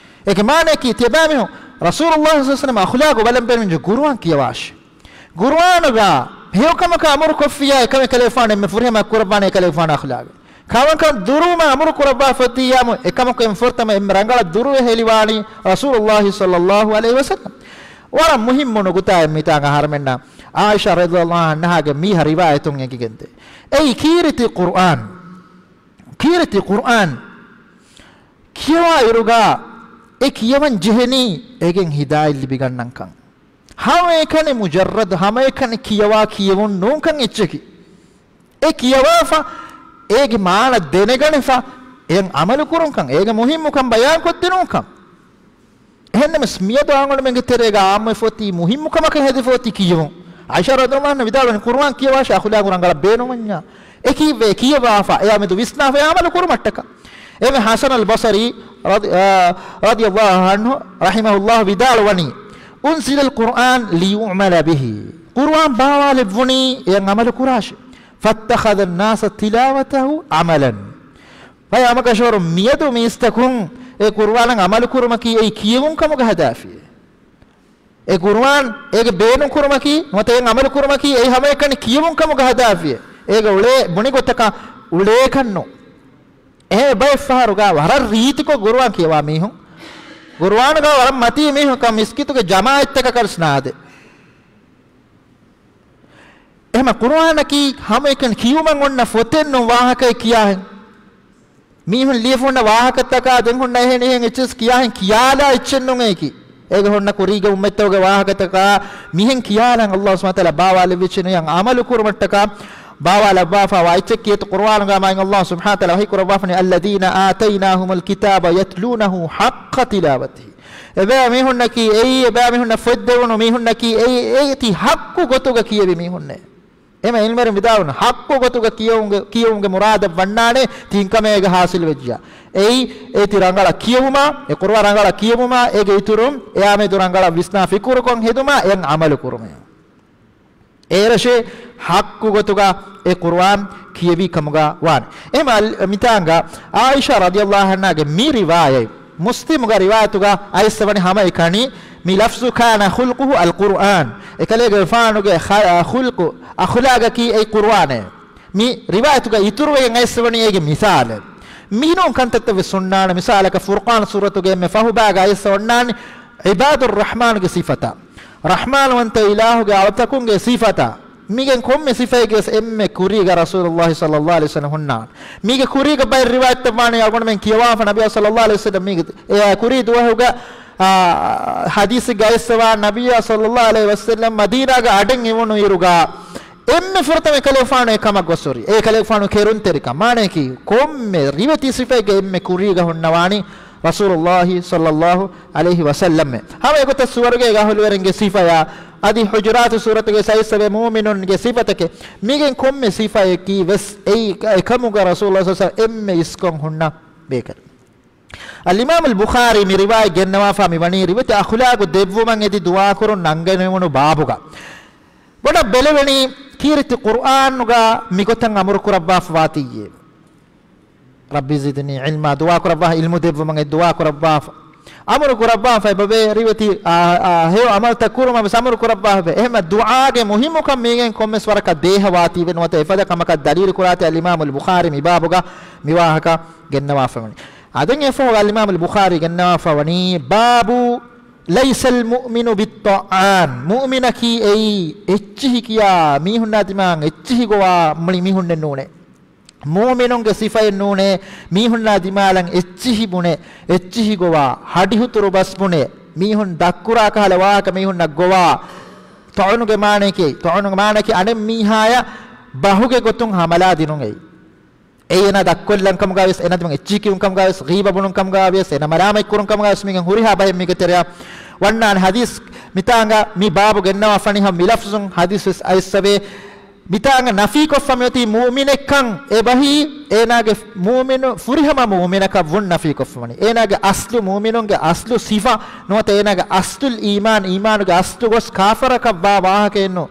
އޭގެ މާނައަކީ ތިޔަބައިމީހުން ރަސޫލުﷲ ޞައްލައްލާހު ޢަލައިހި ވަސައްލަމްގެ އަޚުލާގު ބަލަން ބޭނުންވެއްޖެ ޤުރުއާން ކިޔަވާށި. ޤުރުއާނުގަ ހެޔޮކަމަކަށް އަމުރުކޮށްފިއްޔާ އެކަމެއް ކަލޭފާނު އެންމެ ފުރިހަމަ ކުރައްވާނެ އެކަލޭފާނު އަޚުލާގެ. ކަމަކަށް ދުރުވުމަށް އަމުރު ކުރައްވާފައި އޮތީ އެކަމަކު އެންމެ ފުރަތަމަ އެންމެ ރަނގަޅަށް ދުރުވެ ހެލިވާނީ ރަސޫލުﷲ ޞައްލަﷲ ޢަލައިހި ވަސައްލަމް. ވަރަށް މުހިއްމު ނުކުތާއެއް މިތާނގަ އަހަރެމެންނަށް ޢާއިޝާ ރަޟިޔަﷲ ޢަންހާގެ މިހާ ރިވާޔަތުން އެނގިގެންދޭ. އެއީ ކީރިތި ޤުރްއާން. ކީރިތި ޤުރްއާން ކިޔަވާ އިރުގަ އެ ކިޔަވަން ޖެހެނީ އޭގެން ހިދާޔަތް ލިބިގަންނަންކަން. ހަމައެކަނި މުޖައްރަދު ހަމައެކަނި ކިޔަވާ ކިޔެވުން ނޫންކަން އެއްޗަކީ. އެ ކިޔަވާފަ، އޭގެ މާނަ ދެނެގަނެފަ، އެއަށް ޢަމަލު ކުރުންކަން، އޭގެ މުހިއްމުކަން ބަޔާންކޮށްދިނުންކަން. އެހެންނަމަވެސް މިއަދު އަޅުގަނޑުމެންގެ ތެރޭގަ އާއްމުވެފަ އޮތީ މުހިއްމު ކަމަކަށް ހެދިފަ އޮތީ ކިޔެވުން. ޢާއިޝާ ރަޟިޔަﷲ ޢަންހާ ވިދާޅުވަނީ ޤުރުއާން ކިޔަވާށޭ އަޚުލާގު ރަނގަޅަށް ބޭނުންވަންޏާ. އެކީ ވޭ ކިޔަވާފަ އެއާ މެދު ވިސްނާފަ އެ ޢަމަލު ކުރުމަށްޓަކާ. އެމެ ޙަސަނުލް ބަޞްރީ ރަޟި-، އާ، ރަޟިޔަﷲ ޢަންހު ރަޙިމަހުﷲ ވިދާޅުވަނީ، "أنزل القرآن ليعمل به." ޤުރުއާން ބާވާލެއްވުނީ އެއަށް ޢަމަލު ކުރާށޭ. "فاتخذ الناس تلاوته عملا." ފަޔާމަކަށަވަރު މިއަދު މީސްތަކުން އެ ޤުރުއާނަށް ޢަމަލު ކުރުމަކީ އެއީ ކިޔެވުން ކަމުގަ ހަދާފިޔޭ. އެ ޤުރުއާން އޭގެ ބޭނުން ކުރުމަކީ ނުވަތަ އެއަށް ޢަމަލު ކުރުމަކީ އެއީ ހަމައެކަނި ކިޔެވުން ކަމުގަ ހަދާފިޔޭ. އޭގެ އުޅޭ ބުނި ގޮތަކަށް އުޅޭކަށް ނޫން. އެހެން ބައެއް ފަހަރުގަ ވަރަށް ރީތިކޮށް ޤުރުއާން ކިޔަވާ މީހުން، ޤުރުއާނުގަ ވަރަށް މަތީ މީހުން ކަމަށް މިސްކިތުގެ ޖަމާޢަތްތަކަކަށް ނާދޭ. އެހެން ޤުރުއާނަކީ ހަމައެކަނި ކިޔުމަށް އޮންނަ ފޮތެއް ނޫން ވާހަކައެއް ކިޔާހެން. މީހުން ލިޔެފަ ހުންނަ ވާހަކަތަކާ ދެން ހުންނަ އެހެނިހެން އެއްޗެސް ކިޔާހެން ކިޔާލާ އެއްޗެއް ނޫނޭކީ. އޭގެ ހުންނަ ކުރީގެ އުއްމަތްތަކުގެ ވާހަކަތަކާ މިހެން ކިޔާލަން ﷲ ސުބްޙާނަހޫ ވަތަޢާލާ ބާވާލެއްވިއްޗެއް ނޫން އަމަލު ކުރުމަށްޓަކާ ބާވާލައްވާފަ ވާ އެއްޗެއް ކީރިތި ޤުރުއާނުގަ މާތް ﷲ ސުބްޙާނަހޫ ވަތަޢާލާ ވަޙީ ކުރައްވާފަ ވަނީ، "الذين آتيناهم الكتاب يتلونه حق تلاوته." އެބައިމީހުންނަކީ އެއީ، އެބައިމީހުންނަށް ފޮތް ދެވުނު މީހުންނަކީ އެއީ، އެއީ ތި ޙައްޤު ގޮތުގަ ކިޔެވި މީހުންނޭ. އެމަ ޢިލްމުވެރިން ވިދާޅުވަނީ ޙައްޤު ގޮތުގަ ކިޔެވުމުގެ، ކިޔެވުމުގެ މުރާދަށް ވަންނާނެ ތިން ކަމެއް އޭގަ ޙާޞިލު ވެއްޖިޔާ. އެއީ، އޭތި ރަނގަޅަށް ކިޔެވުމާ، އެ ޤުރުއާން ރަނގަޅަށް ކިޔެވުމާ، އޭގެ އިތުރުން އެއާ މެދު ރަނގަޅަށް ވިސްނާ ފިކުރުކޮށް ހެދުމާ، އެއަށް ޢަމަލު ކުރުމޭ. އޭރަށޭ ޙައްޤު ގޮތުގަ އެ ޤުރުއާން ކިޔެވި ކަމުގަ ވާނެ. އެހެން މިތާނގަ ޢާއިޝާ ރަޟިޔަﷲ ޢަންހާގެ މި ރިވާޔަތް މުސްލިމުގެ ރިވާޔަތުގަ އައިސްފަ ވަނީ ހަމައެކަނި މި ލަފްޒު "كان خلقه القرآن". އެކަލޭގެފާނުގެ ޚަ-، ޚުލްޤު، އަޚުލާގަކީ އެއީ ޤުރުއާނޭ. މި ރިވާޔަތުގަ އިތުރުވެގެން އައިސްފަ ވަނީ އޭގެ މިސާލެއް. މިހިނޫން ކަންތައްތައް ވެސް ހުންނާނެ. މިސާލަކަށް ފުރުޤާން ސޫރަތުގެ އެންމެ ފަހުބާގަ އައިސްފަ އޮންނާނީ ޢިބާދުއްރަޙްމާނުގެ ސިފަތައް. ރަޙްމާންވަންތަ އިލާހުގެ އަޅުތަކުންގެ ސިފަތައް. މީގެން ކޮންމެ ސިފައެއްގެ ވެސް އެންމެ ކުރީގަ ރަސޫލުﷲ ޞައްލަﷲ ޢަލައިހި ވަސައްލަމް ހުންނާނެ. މީގެ ކުރީގަ ބައެއް ރިވާޔަތްތައް ވާނީ އަޅުގަނޑުމެން ކިޔަވާފަ ނަބިއްޔާ ޞައްލަﷲ ޢަލައިހި ވަސައްލަމް މީގެ، އެ، ކުރީ ދުވަހުގަ، އާ، ޙަދީޘެއްގަ އައިސްފަވާ ނަބިއްޔާ ޞައްލަﷲ ޢަލައިހި ވަސައްލަމް މަދީނާގަ އަޑެއް އިވުނު އިރުގަ އެންމެ ފުރަތަމަ އެކަލޭގެފާނު އެ ކަމަށް ގޮސްހުރި. އެކަލޭގެފާނު ކެރުންތެރިކަން. މާނަޔަކީ ކޮންމެ ރިވެތި ސިފައެއްގެ އެންމެ ކުރީގަ ހުންނަވާނީ ރަސޫލުﷲ ޞައްލަﷲ ޢަލައިހި ވަސައްލަމް. ހަމަ އެގޮތަށް ސުވަރުގޭގެ އަހުލުވެރިންގެ ސިފަޔާ، އަދި ޙުޖުރާތު ސޫރަތުގެ އައިސްފަވޭ މުއުމިނުންގެ ސިފަތަކެއް. މީގެން ކޮންމެ ސިފައެއްގެ ވެސް އެއީ އެކަމުގަ ރަސޫލުﷲ ޞައްލަﷲ ޢަލައިހި ވަސައްލަމް އެންމެ އިސްކޮށް ހުންނަ ބޭކަލެއް. އަލްއިމާމު އަލް ބުޚާރީ މި ރިވާޔަތް ގެންނަވާފަ މިވަނީ ރިވެތި އަޚުލާގު ދެއްވުމަށް އެދި ދުޢާކުރުން ނަންގަނެވުނު ބާބުގަ. ބޮޑަށް ބެލެވެނީ ކީރިތި ޤުރުއާނުގަ މިގޮތަށް އަމުރު ކުރައްވާފަ ވާތީއޭ. "رب زدني علما" ދުޢާ ކުރައްވާ، ޢިލްމު ދެއްވުމަށް އެ ދުޢާ ކުރައްވާފަ. އަމުރު ކުރައްވާފަ އެބަވޭ، ރިވެތި، އާ، އާ، ހެޔޮ ޢަމަލުތައް ކުރުމަށް ވެސް އަމުރު ކުރައްވާފަ. އެހެންމަ ދުޢާގެ މުހިއްމުކަން މީގެން ކޮންމެސް ވަރަކަށް ދޭހަވާތީވެ ނުވަތަ އެފަދަ ކަމަކަށް ދަލީލު ކުރާތީ އަލްއިމާމު އަލް ބުޚާރީ މި ބާބުގަ މި ވާހަކަ ގެންނަވާފަ ވަނީ. އާ، ދެން އެފަހުގަ އަލްއިމާމު އަލް ބުޚާރީ ގެންނަވާފަ ވަނީ، باب ليس المؤمن بالطعان. މުއުމިނަކީ އެއީ އެއްޗިހި ކިޔާ މީހުންނާ ދިމާއަށް އެއްޗިހި ގޮވާ މުޅި މީހުންނެއް ނޫނޭ. މުއުމިނުންގެ ސިފައެއް ނޫނޭ، މީހުންނާ ދިމާލަށް އެއްޗިހި ބުނެ، އެއްޗިހި ގޮވާ، ހަޑިހުތުރު ބަސް ބުނެ، މީހުން ދަށްކުރާ ކަހަލަ ވާހަކަ މީހުންނަށް ގޮވާ. ޠަޢުނުގެ މާނައަކީ، ޠަޢުނުގެ މާނައަކީ އަނެއް މީހާޔަށް ބަހުގެ ގޮތުން ހަމަލާ ދިނުން އެއީ. އެއީ އޭނާ ދަށްކޮށްލަން ކަމުގަ ވިޔަސް، އޭނާ ދިމާއަށް އެއްޗިހި ކިޔުން ކަމުގަ ވިޔަސް، ޣީބަ ބުނުން ކަމުގަ ވިޔަސް، އޭނާ މަލާމަތް ކުރުން ކަމުގަ ވިޔަސް، މީގެން ހުރިހާ ބަހެއް މީގެ ތެރެއަށް ވަންނާނެ. ޙަދީޘް މިތާނގަ މި ބާބު ގެންނަވާފަ ވަނީ ހަމަ މި ލަފްޒުން ޙަދީޘް ވެސް އައިސްފަވޭ. މިތާނގަ ނަފީކޮށްފަ މިއޮތީ މުއުމިނެއްކަން އެބަހީ، އޭނާގެ މުއުމިނު، ފުރިހަމަ މުއުމިނަކަށް ވުން ނަފީކޮށްފަ ވަނީ. އޭނާގެ އަސްލު މުއުމިނުންގެ އަސްލު ސިފަ ނުވަތަ އޭނާގެ އަސްލު އީމާން، އީމާނުގެ އަސްލު ގޮސް ކާފަރަކަށް ވާ ވާހަކައެއްނު.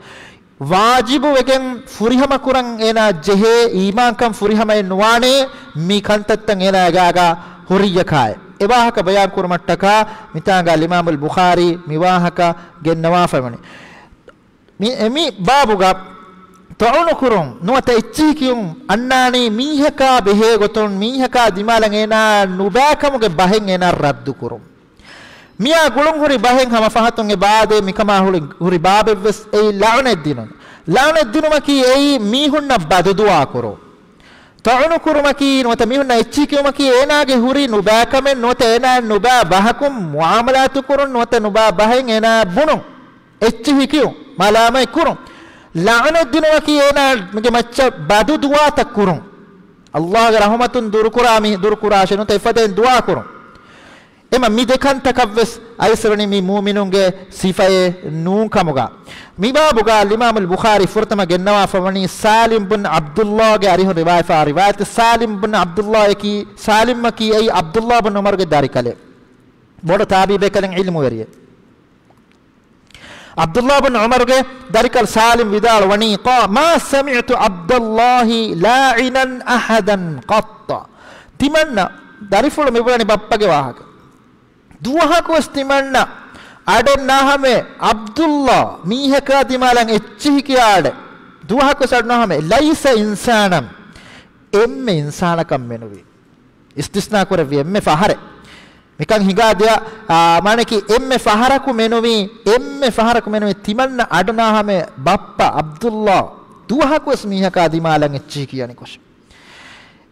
ވާޖިބު ވެގެން ފުރިހަމަ ކުރަން އޭނާ ޖެހޭ އީމާންކަން ފުރިހަމައެއް ނުވާނޭ، މި ކަންތައްތައް އޭނާގާގާ ހުރިއްޔަކާއެ. އެ ވާހަކަ ބަޔާން ކުރުމަށްޓަކާ މިތާނގާ އިމާމުލް ބުޚާރީ މި ވާހަކަ ގެންނަވާފައިވަނީ. މި، މި ބާބުގަ ޠަޢުނުކުރުން ނުވަތަ އެއްޗިހި ކިޔުން އަންނާނީ މީހަކާ ބެހޭ ގޮތުން މީހަކާ ދިމާލަށް އޭނާ ނުބައިކަމުގެ ބަހެއް އޭނާ ރައްދުކުރުން. މިއާ ގުޅުން ހުރި ބަހެއް ހަމަ ފަހަތުން އެ ބާދޭ މިކަމާ ހުރި، ހުރި ބާބެއްވެސް އެއީ ލަޢުނަތް ދިނުން. ލަޢުނަތް ދިނުމަކީ އެއީ މީހުންނަށް ބަދުދުޢާ ކުރުން. ޠަޢުނު ކުރުމަކީ ނުވަތަ މީހުންނަށް އެއްޗިހި ކިޔުމަކީ އޭނާގެ ހުރި ނުބައިކަމެއް ނުވަތަ އޭނާ ނުބައި ބަހަކުން މުޢާމަލާތު ކުރުން ނުވަތަ ނުބައި ބަހެއް އޭނާ ބުނުން. އެއްޗިހި ކިޔުން، މަލާމަތް ކުރުން. ލަޢުނަތް ދިނުމަކީ އޭނާގެ މައްޗަށް ބަދު ދުޢާތައް ކުރުން. ﷲގެ ރަޙުމަތުން ދުރުކުރާ މި، ދުރުކުރާށޭ ނުވަތަ އެފަދައިން ދުޢާ ކުރުން. އެމަ މި ދެ ކަންތަކަށްވެސް އައިސްވަނީ މި މުއުމިނުންގެ ސިފައެއް ނޫން ކަމުގަ. މި ބާބުގަ އިމާމުލް ބުޚާރީ ފުރަތަމަ ގެންނަވާފަ ވަނީ ސާލިމް ބުން ޢަބްދުﷲގެ އަރިހުން ރިވާޔަތްވާ ރިވާޔަތެއް. ސާލިމް ބުން ޢަބްދުﷲއަކީ، ސާލިމްއަކީ އެއީ ޢަބްދުﷲ ބުން ޢުމަރުގެ ދަރިކަލެއް. ބޮޑު ތާބިޢީ ބޭކަލެއް، ޢިލްމުވެރިއެއް. ޢަބްދުﷲ ބުން ޢުމަރުގެ ދަރިކަލް ސާލިމް ވިދާޅުވަނީ، ޤާ، މާ ސަމިޢްތު ޢަބްދަﷲ ލާޢިނަން އަޙަދަން ޤައްޠު. ތިމަންނަ ދަރިފުޅު މިބުނަނީ ބައްޕަގެ ވާހަކަ. ދުވަހަކުވެސް ތިމަންނަ އަޑެއް ނާހަމޭ ޢަބްދުﷲ މީހަކާ ދިމާލަށް އެއްޗިހި ކިޔާ އަޑެއް. ދުވަހަކުވެސް އަޑު ނާހަމޭ، ލައިސަ އިންސާނަން، އެންމެ އިންސާނަކަށް މެނުވީ. އިސްތިސްނާ ކުރެއްވި އެންމެ ފަހަރެއް. މިކަން ހިނގާ ދިޔަ، އާ، މާނަކީ އެންމެ ފަހަރަކު މެނުވީ، އެންމެ ފަހަރަކު މެނުވީ ތިމަންނަ އަޑު ނާހަމޭ ބައްޕަ ޢަބްދުﷲ ދުވަހަކުވެސް މީހަކާ ދިމާލަށް އެއްޗިހި ކިޔަނިކޮށް.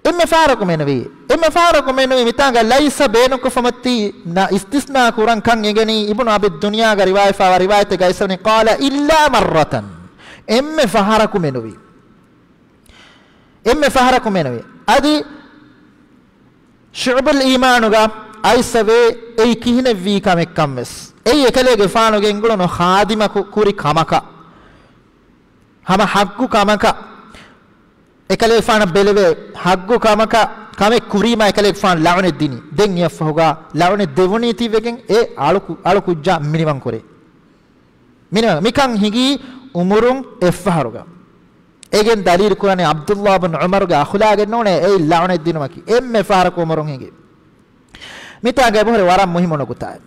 އެންމެ ފަހަރަކު މެނުވީ، އެންމެ ފަހަރަކު މެނުވީ މިތާނގަ ލައިސަ ބޭނުންކޮށްފަ މަތީ ނަ އިސްތިސްނާ ކުރަން ކަން އެނގެނީ އިބްނު އަބި ދުންޔާގަ ރިވާޔަތްވާ ރިވާޔަތެއްގަ އައިސްވަނީ، ޤާލަ އިއްލާ މައްރަތަން، އެންމެ ފަހަރަކު މެނުވީ. އެންމެ ފަހަރަކު މެނުވީ. އަދި ޝުޢުބުލް އީމާނުގަ އައިސްވޭ އެއީ ކިހިނެއްވީ ކަމެއްކަން ވެސް. އެއީ އެކަލޭގެފާނުގެ އެނގުޅުނު ޚާދިމަކު ކުރި ކަމަކަށް، ހަމަ ޙައްޤު ކަމަކަށް އެކަލޭގެފާނަށް ބެލެވޭ ޙައްޤު ކަމަކަށް ކަމެއް ކުރީމާ އެކަލޭގެފާނު ލަޢުނަތް ދިނީ. ދެން އެއަށްފަހުގަ ލަޢުނަތް ދެވުނީތީ ވެގެން އެ އަޅު ކު-، އަޅު ކުއްޖާ މިނިވަން ކުރޭ. މިނިވަން މިކަން ހިނގީ އުމުރުން އެއްފަހަރުގަ. އޭގެން ދަލީލު ކުރަނީ ޢަބްދުﷲ ބިން ޢުމަރުގެ އަޚުލާގެއް ނޫނޭ އެއީ ލަޢުނަތް ދިނުމަކީ. އެންމެ ފަހަރަކު ޢުމުރުން ހިނގި. މިތާގަ އެބަހުރި ވަރަށް މުހިއްމު ނުކުތާއެއް.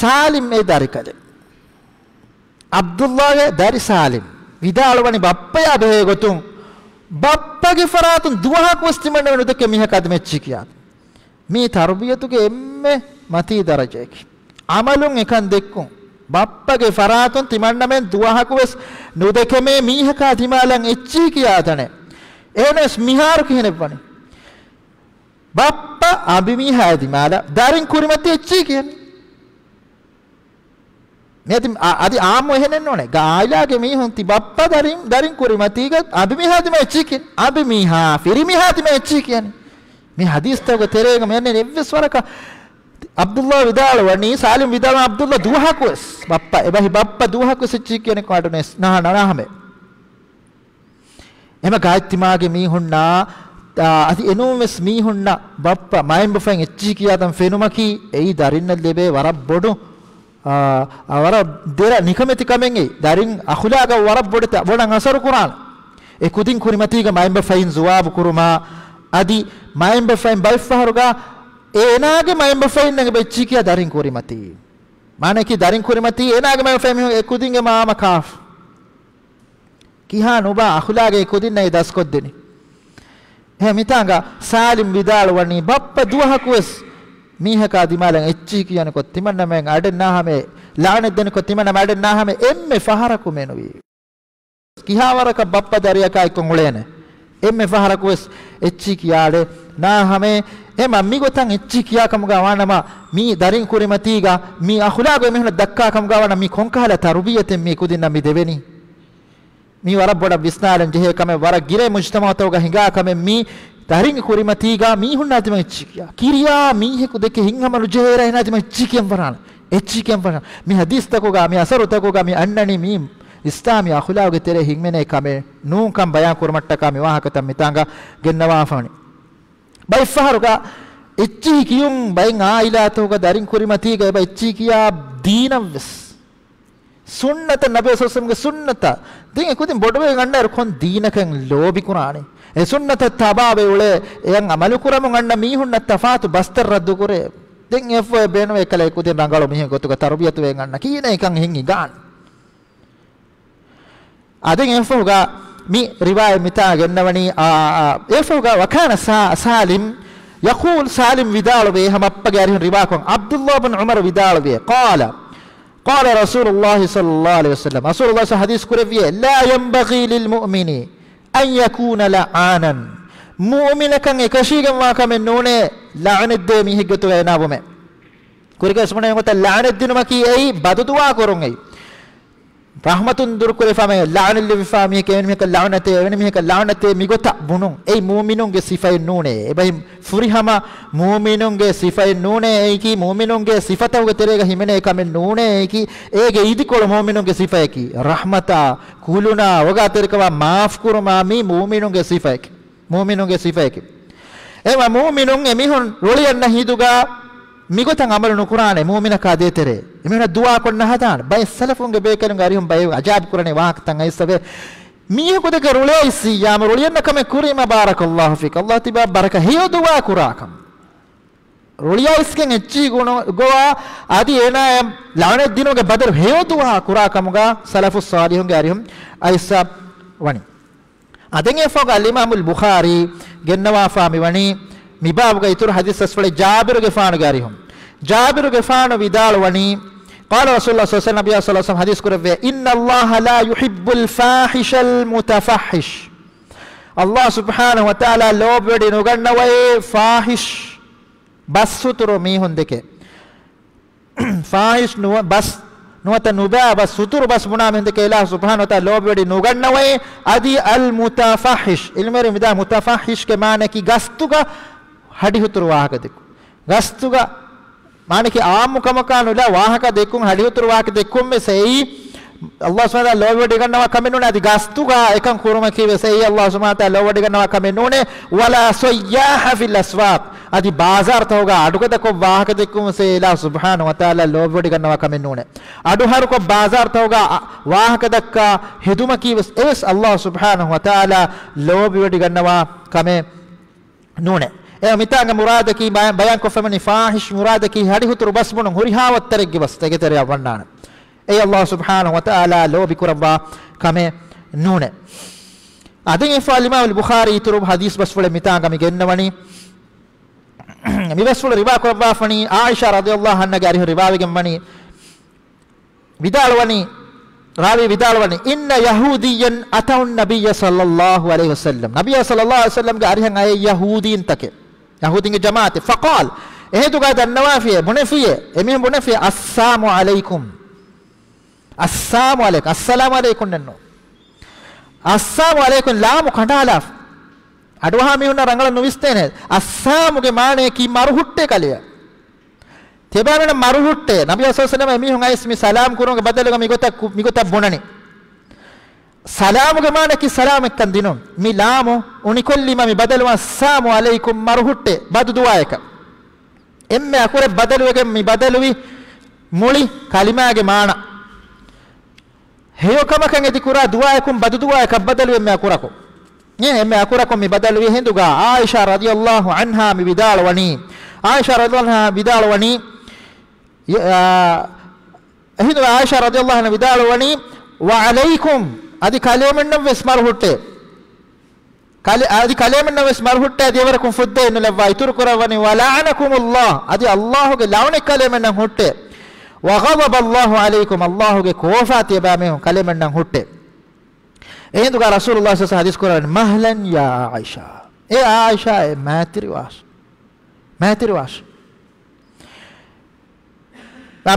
ސާލިމް އެ ދަރިކަލެއް. ޢަބްދުﷲގެ ދަރި ސާލިމް ވިދާޅުވަނީ ބައްޕަޔާ ބެހޭ ގޮތުން، ބައްޕަގެ ފަރާތުން ދުވަހަކުވެސް ތިމަންނަމެން ނުދެކެ މީހަކާ ދިމައްޗި ކިޔާ. މީ ތަރުބިޔަތުގެ އެންމެ މަތީ ދަރަޖައަކީ. ޢަމަލުން އެކަން ދެއްކުން. ބައްޕަގެ ފަރާތުން ތިމަންނަމެން ދުވަހަކުވެސް ނުދެކެމޭ މީހަކާ ދިމާލަށް އެއްޗިހި ކިޔާ ތަނެއް. އެހެނަސް މިހާރު ކިހިނެއްވަނީ؟ ބައްޕަ އަނބިމީހާ ދިމާލަށް ދަރިން ކުރިމަތީ އެއްޗިހި ކިޔަނީ. މިއަދި އަ-، އަދި ޢާއްމު އެހެނެއް ނޫނޭ. ގާ ޢާއިލާގެ މީހުން ތި ބައްޕަ ދަރިން، ދަރިން ކުރިމަތީގަ އަނބިމީހާ ދިމާ އެއްޗިހި ކިޔަނީ. އަނބިމީހާ، ފިރިމީހާ ދިމާ އެއްޗިހި ކިޔަނީ. މި ޙަދީޘްތަކުގެ ތެރޭގަ މި އަންނަނީ އެއްވެސް ވަރަކަށް ޢަބްދުﷲ ވިދާޅުވަނީ، ސާލިމް ވިދާޅުވަނީ ޢަބްދުﷲ ދުވަހަކުވެސް، ބައްޕަ އެބަހި ބައްޕަ ދުވަހަކުވެސް އެއްޗިހި ކިޔަނީ ކޮ އަޑު ނެސް ނަހަ ނަނާހަމެ. އެމަ ގާތްތިމާގެ މީހުންނާ، އާ، އަދި އެނޫންވެސް މީހުންނަށް ބައްޕަ މައިންބަފައިން އެއްޗިހި ކިޔާތަން ފެނުމަކީ އެއީ ދަރިންނަށް ލިބޭ ވަރަށް ބޮޑު، އާ، އާ، ވަރަށް ދެރަ ނިކަމެތި ކަމެއް އެއީ. ދަރިން އަޚުލާގަށް ވަރަށް ބޮޑެތި، ބޮޑަށް އަސަރު ކުރާނެ. އެ ކުދިން ކުރިމަތީގަ މައިންބަފައިން ޒުވާބު ކުރުމާ، އަދި މައިންބަފައިން ބައެއްފަހަރުގަ އޭނާގެ މައިންބަފައިންނަށް އެބަ އެއްޗިހި ކިޔާ ދަރިން ކުރިމަތީ. މާނައަކީ ދަރިން ކުރިމަތީ އޭނާގެ މައިންބަފައިން މީހުން އެ ކުދިންގެ މާމަ ކާފަ. ކިހާ ނުބާ އަޚުލާގެއް ކުދިންނަށް ދަސްކޮށްދެނީ. އެހެން މިތާނގަ ސާލިމް ވިދާޅުވަނީ، ބައްޕަ ދުވަހަކުވެސް މީހަކާ ދިމާލަށް އެއްޗިހި ކިޔަނިކޮށް، ތިމަންނަމެން އަޑެއް ނާހަމޭ، ލަޢުނަތް ދެނިކޮށް، ތިމަންނަމެން އަޑެއް ނާހަމޭ އެންމެ ފަހަރަކު މެނުވީ. ކިހާވަރަކަށް ބައްޕަ ދަރިޔަކާ އެއްކޮށް އުޅޭނެ؟ އެންމެ ފަހަރަކުވެސް އެއްޗިހި ކިޔާ އަޑެއް ނާހަމޭ. އެމަ މިގޮތަށް އެއްޗިހި ކިޔާ ކަމުގަ ވާނަމަ، މީ ދަރިން ކުރިމަތީގަ މީ އަޚުލާގު އެމީހުނަށް ދައްކާ ކަމުގަ ވާނަމަ، މީ ކޮންކަހަލަ ތަރުބިޔަތެއް މީ ކުދިންނަށް މި ދެވެނީ؟ މީ ވަރަށް ބޮޑަށް ވިސްނާލަން ޖެހޭ ކަމެއް، ވަރަށް ގިރޭ މުޖްތަމަޢުތަކުގަ ހިނގާ ކަމެއް މީ. ދަރިން ކުރިމަތީގަ މީހުންނާ ދިމަ އެއްޗިހި ކިޔާ. ކިރިޔާ މީހަކު ދެކެ ހިތްހަމަ ނުޖެހޭ އޭނާ ދިމަ އެއްޗިހި ކިޔަން ފަށާނެ. އެއްޗިހި ކިޔަން ފަށާނެ. މި ޙަދީޘްތަކުގަ، މި އަސަރުތަކުގަ މި އަންނަނީ މީ އިސްލާމީ އަޚުލާގުގެ ތެރޭ ހިންގެނޭ ކަމެއް ނޫންކަން ބަޔާން ކުރުމަށްޓަކާ މި ވާހަކަތައް މިތާނގަ ގެންނަވާފަވަނީ. ބައެއްފަހަރުގަ އެއްޗިހި ކިޔުން ބައެއް ޢާއިލާތަކުގަ ދަރިން ކުރިމަތީގަ އެބަ އެއްޗިހި ކިޔާ ދީނަށްވެސް. ސުންނަތަށް، ނަބީ ޞައްލަﷲ ޢަލައިހި ވަސައްލަމްގެ ސުންނަތަށް. ދެން އެކުދިން ބޮޑުވެގެން އަންނައިރު ކޮން ދީނަކަށް ލޯބިކުރާނީ؟ އެ ސުންނަތަށް ތަބާވެ އުޅޭ، އެއަށް ޢަމަލު ކުރަމުން އަންނަ މީހުންނަށް ތަފާތު ބަސްތައް ރައްދުކުރޭ. ދެން އެފްއޯ ބޭނުމޭ ކަލޭ ކުދިން ރަނގަޅު މީހެއް ގޮތުގަ ތަރުބިޔަތުވެގެން އަންނަ ކީނެ އެކަން ހިނގި ގާން. އަދި އެފަހުގަ މި ރިވާޔަތް މިތާ ގެންނަވަނީ، އާ، އާ، އެފަހުގަ وكان سا-، سالم يقول، ސާލިމް ވިދާޅުވޭ، ހަމަ އައްޕަގެ އަރިހުން ރިވާކޮށް، ޢަބްދުﷲ ބިން ޢުމަރު ވިދާޅުވޭ، قال، قال رسول الله صلى الله عليه وسلم، ރަސޫލުﷲ ޙަދީޘް ކުރެއްވިއޭ، لا ينبغي للمؤمن أن يكون لعانا، މުއުމިނަކަށް އެކަށީގެންވާ ކަމެއް ނޫނޭ ލަޢުނަތްދޭ މީހެއްގެ ގޮތުގަ އޭނާ ވުމެއް. ކުރިގަސްމުނެ ގޮތަށް ލަޢުނަތްދިނުމަކީ އެއީ ބަދުދުޢާ ކުރުން އެއީ. ރަޙްމަތުން ދުރުކުރެވިފާ މީހެއް، ލަޢުނަތްލެވިފާ މީހެއް، އެވެނި މީހަކަށް ލަޢުނަތޭ، އެވެނި މީހަކަށް ލަޢުނަތޭ، މިގޮތަށް ބުނުން. އެއީ މުއުމިނުންގެ ސިފައެއް ނޫނޭ. އެބަހީ ފުރިހަމަ މުއުމިނުންގެ ސިފައެއް ނޫނޭ. އެއީކީ މުއުމިނުންގެ ސިފަތަކުގެ ތެރޭގަ ހިމެނޭ ކަމެއް ނޫނޭ. އެއީކީ އޭގެ އިދިކޮޅު މުއުމިނުންގެ ސިފަޔަކީ. ރަޙްމަތާ، ކުލުނާ، ވަގާތެރިކަމާ، މާފްކުރުމާ، މީ މުއުމިނުންގެ ސިފަޔަކީ. މުއުމިނުންގެ ސިފަޔަކީ. އެވަ މުއުމިނުން އެމީހުން ރުޅިއަންނަ ހިނދުގަ މިގޮތަށް ޢަމަލު ނުކުރާނެ މުއުމިނަކާ ދޭތެރޭ. އެމީހުނަށް ދުޢާ ކޮށް ނަހަދާނެ. ބައެއް ސަލަފުންގެ ބޭކަލުންގެ އަރިހުން ބައެއް ޢަޖާއިބު ކުރަނީ ވާހަކަތައް އައިސްފަވޭ. މީހަކު ދެކެ ރުޅޭ އިސް ޔާމު ރުޅިއަންނަ ކަމެއް ކުރީމަ، بارك الله فيك، ﷲ ތިބާ ބަރަކަ، ހެޔޮ ދުޢާ ކުރާކަން. ރުޅިއައިސްގެން އެއްޗިހި ގުނަ ގޮވާ އަދި އޭނާއަށް ލަޢުނަތް ދިނުމުގެ ބަދަލު ހެޔޮ ދުޢާ ކުރާ ކަމުގަ ސަލަފުއް ޞާލިޙުންގެ އަރިހުން އައިސްފަ ވަނީ. އަދި އެފަހުގަ އަލްއިމާމުލް ބުޚާރީ ގެންނަވާފާ މިވަނީ މިބާބުގަ އިތުރު ޙަދީޘް ރަސްކޮޅެއް ޖާބިރުގެފާނުގެ އަރިހުން. ޖާބިރުގެފާނު ވިދާޅުވަނީ، قال رسول الله صلى الله عليه وسلم، ނަބިއްޔާ ޞައްލަﷲ ޢަލައިހި ވަސައްލަމް ޙަދީޘް ކުރެއްވޭ، إن الله لا يحب الفاحش المتفحش. ﷲ ސުބްޙާނަހޫ ވަތަޢާލާ ލޯބިވެޑި ނުގަންނަވައޭ ފާޙިޝް ބަސް ހުތުރު މީހުން ދެކެ. ފާޙިޝް ނުވަ-، ބަސް ނުވަތަ ނުބައި ބަސް ހުތުރު ބަސް ބުނާ މީހުން ދެކެ ﷲ ސުބްޙާނަހޫ ވަތަޢާލާ ލޯބިވެޑި ނުގަންނަވައޭ. އަދި އަލް މުތަފައްޙިޝް، ޢިލްމުވެރިން ވިދާ މުތަފައްޙިޝްގެ މާނައަކީ ގަސްތުގަ ހަޑިހުތުރު ވާހަކަ ދެއްކު. ގަސްތުގަ މާނައަކީ ޢާއްމު ކަމަކާ ނުލާ ވާހަކަ ދެއްކުން، ހަޑިހުތުރު ވާހަކަ ދެއްކުން ވެސް އެއީ ﷲ ސުބްޙާނަހޫ ވަތަޢާލާ ލޯބިވެޑިގަންނަވާ ކަމެއް ނޫނޭ. އަދި ގަސްތުގަ އެކަން ކުރުމަކީ ވެސް އެއީ ﷲ ސުބްޙާނަހޫ ވަތަޢާލާ ލޯބިވެޑިގަންނަވާ ކަމެއް ނޫނޭ. ولا صياح في الأسواق، އަދި ބާޒާރުތަކުގަ އަޑުގަދަކޮށް ވާހަކަ ދެއްކުން ވެސް އެއީ ﷲ ސުބްޙާނަހޫ ވަތަޢާލާ ލޯބިވެޑިގަންނަވާ ކަމެއް ނޫނޭ. އަޑުއަހަރުކޮށް ބާޒާރުތަކުގަ ވާހަކަ ދައްކާ ހެދުމަކީ ވެސް އެވެސް ﷲ ސުބްޙާނަހޫ ވަތަޢާލާ ލޯބިވެޑިގަންނަވާ ކަމެއް ނޫނޭ. އެ މިތާނގެ މުރާދަކީ ބަޔާ-، ބަޔާންކޮށްފައިވަނީ ފާޙިޝް މުރާދަކީ ހަޑިހުތުރު ބަސް ބުނުން ހުރިހާ ވައްތަރެއްގެ ބަސް އޭގެ ތެރެއަށް ވަންނާނެ. އެއީ ﷲ ސުބްޙާނަހޫ ވަތަޢާލާ ލޯބިކުރައްވާ ކަމެއް ނޫނޭ. އަދި އެފަހު އަލްއިމާމުލް ބުޚާރީ އިތުރު ޙަދީޘް ބަސްފުޅެއް މިތާނގަ މި ގެންނަވަނީ. މި ބަސްފުޅު ރިވާ ކުރައްވާފަނީ ޢާއިޝާ ރަޟިޔަﷲ ޢަންހާގެ އަރިހު ރިވާވެގެން ވަނީ. ވިދާޅުވަނީ، ރާވީ ވިދާޅުވަނީ، إن يهوديا أتوا النبي صلى الله عليه وسلم، ނަބިއްޔާ ޞައްލަﷲ ޢަލައިހި ވަސައްލަމްގެ އަރިހަށް އައި ޔަހޫދީންތަކެއް، ޔަހޫދީންގެ ޖަމާޢަތެއް. فقال، އެހިނދުގައި ދަންނަވާފިޔޭ، ބުނެފިޔޭ، އެމީހުން ބުނެފިޔޭ، السلام عليكم، السلام عليكم، السلام عليكم ނެއްނު، السلام عليكم، ލާމު ކަނޑާލާފަ. އަޑުއަހާ މީހުންނަށް ރަނގަޅަށް ނުވިސްނޭނެ. އައްސާމުގެ މާނަޔަކީ މަރުހުއްޓޭ ކަލެއަށް. ތިޔަބައިމީހުންނަށް މަރުހުއްޓޭ. ނަބިއްޔާ ޞައްލަﷲ ޢަލައިހި ވަސައްލަމަ އެމީހުން އައިސް މި ސަލާމް ކުރުމުގެ ބަދަލުގަ މިގޮތަށް ކު-، މިގޮތަށް ބުނަނީ. ސަލާމުގެ މާނައަކީ ސަލާމް އެއްކަން ދިނުން. މި ލާމު އުނިކޮށްލީމަ މި ބަދަލުވާ السلام عليكم، މަރުހުއްޓޭ، ބަދު ދުޢާއަކަށް. އެންމެ އަކުރެއް ބަދަލުވެގެން މި ބަދަލުވި މުޅި ކަލިމާގެ މާނަ. ހެޔޮކަމަކަށް އެދިކުރާ ދުޢާއަކުން ބަދު ދުޢާއަކަށް ބަދަލުވި އެންމެ އަކުރަކު. އެ އެންމެ އަކުރަކުން މި ބަދަލުވި ހިނދުގަ ޢާއިޝާ ރަޟިޔަﷲ ޢަންހާ މި ވިދާޅުވަނީ، ޢާއިޝާ ރަޟިޔަﷲ ޢަންހާ ވިދާޅުވަނީ، އެ، އާ، އެހިނދުގަ ޢާއިޝާ ރަޟިޔަﷲ ޢަންހާ ވިދާޅުވަނީ، وعليكم، އަދި ކަލޭމެންނަށް ވެސް މަރުހުއްޓޭ. ކަލެ-، އަދި ކަލޭމެންނަށް ވެސް މަރުހުއްޓޭ، އަދި އެވަރަކުން ފުއްދައެއް ނުލައްވާ. އިތުރު ކުރައްވަނީ، ولعنكم الله، އަދި ﷲގެ ލަޢުނަތް ކަލޭމެންނަށް ހުއްޓޭ. وغضب الله عليكم، ﷲގެ ކޯފާ ތިޔަބައިމީހުން ކަލޭމެންނަށް ހުއްޓޭ. އެހިނދުގަ ރަސޫލުﷲ ޞައްލަﷲ ޢަލައިހި ވަސައްލަމަ ޙަދީޘް ކުރައްވަނީ، مهلا يا عائشة، އޭ ޢާއިޝާ، އޭ މާތިރިވާށި، މާތިރިވާށި.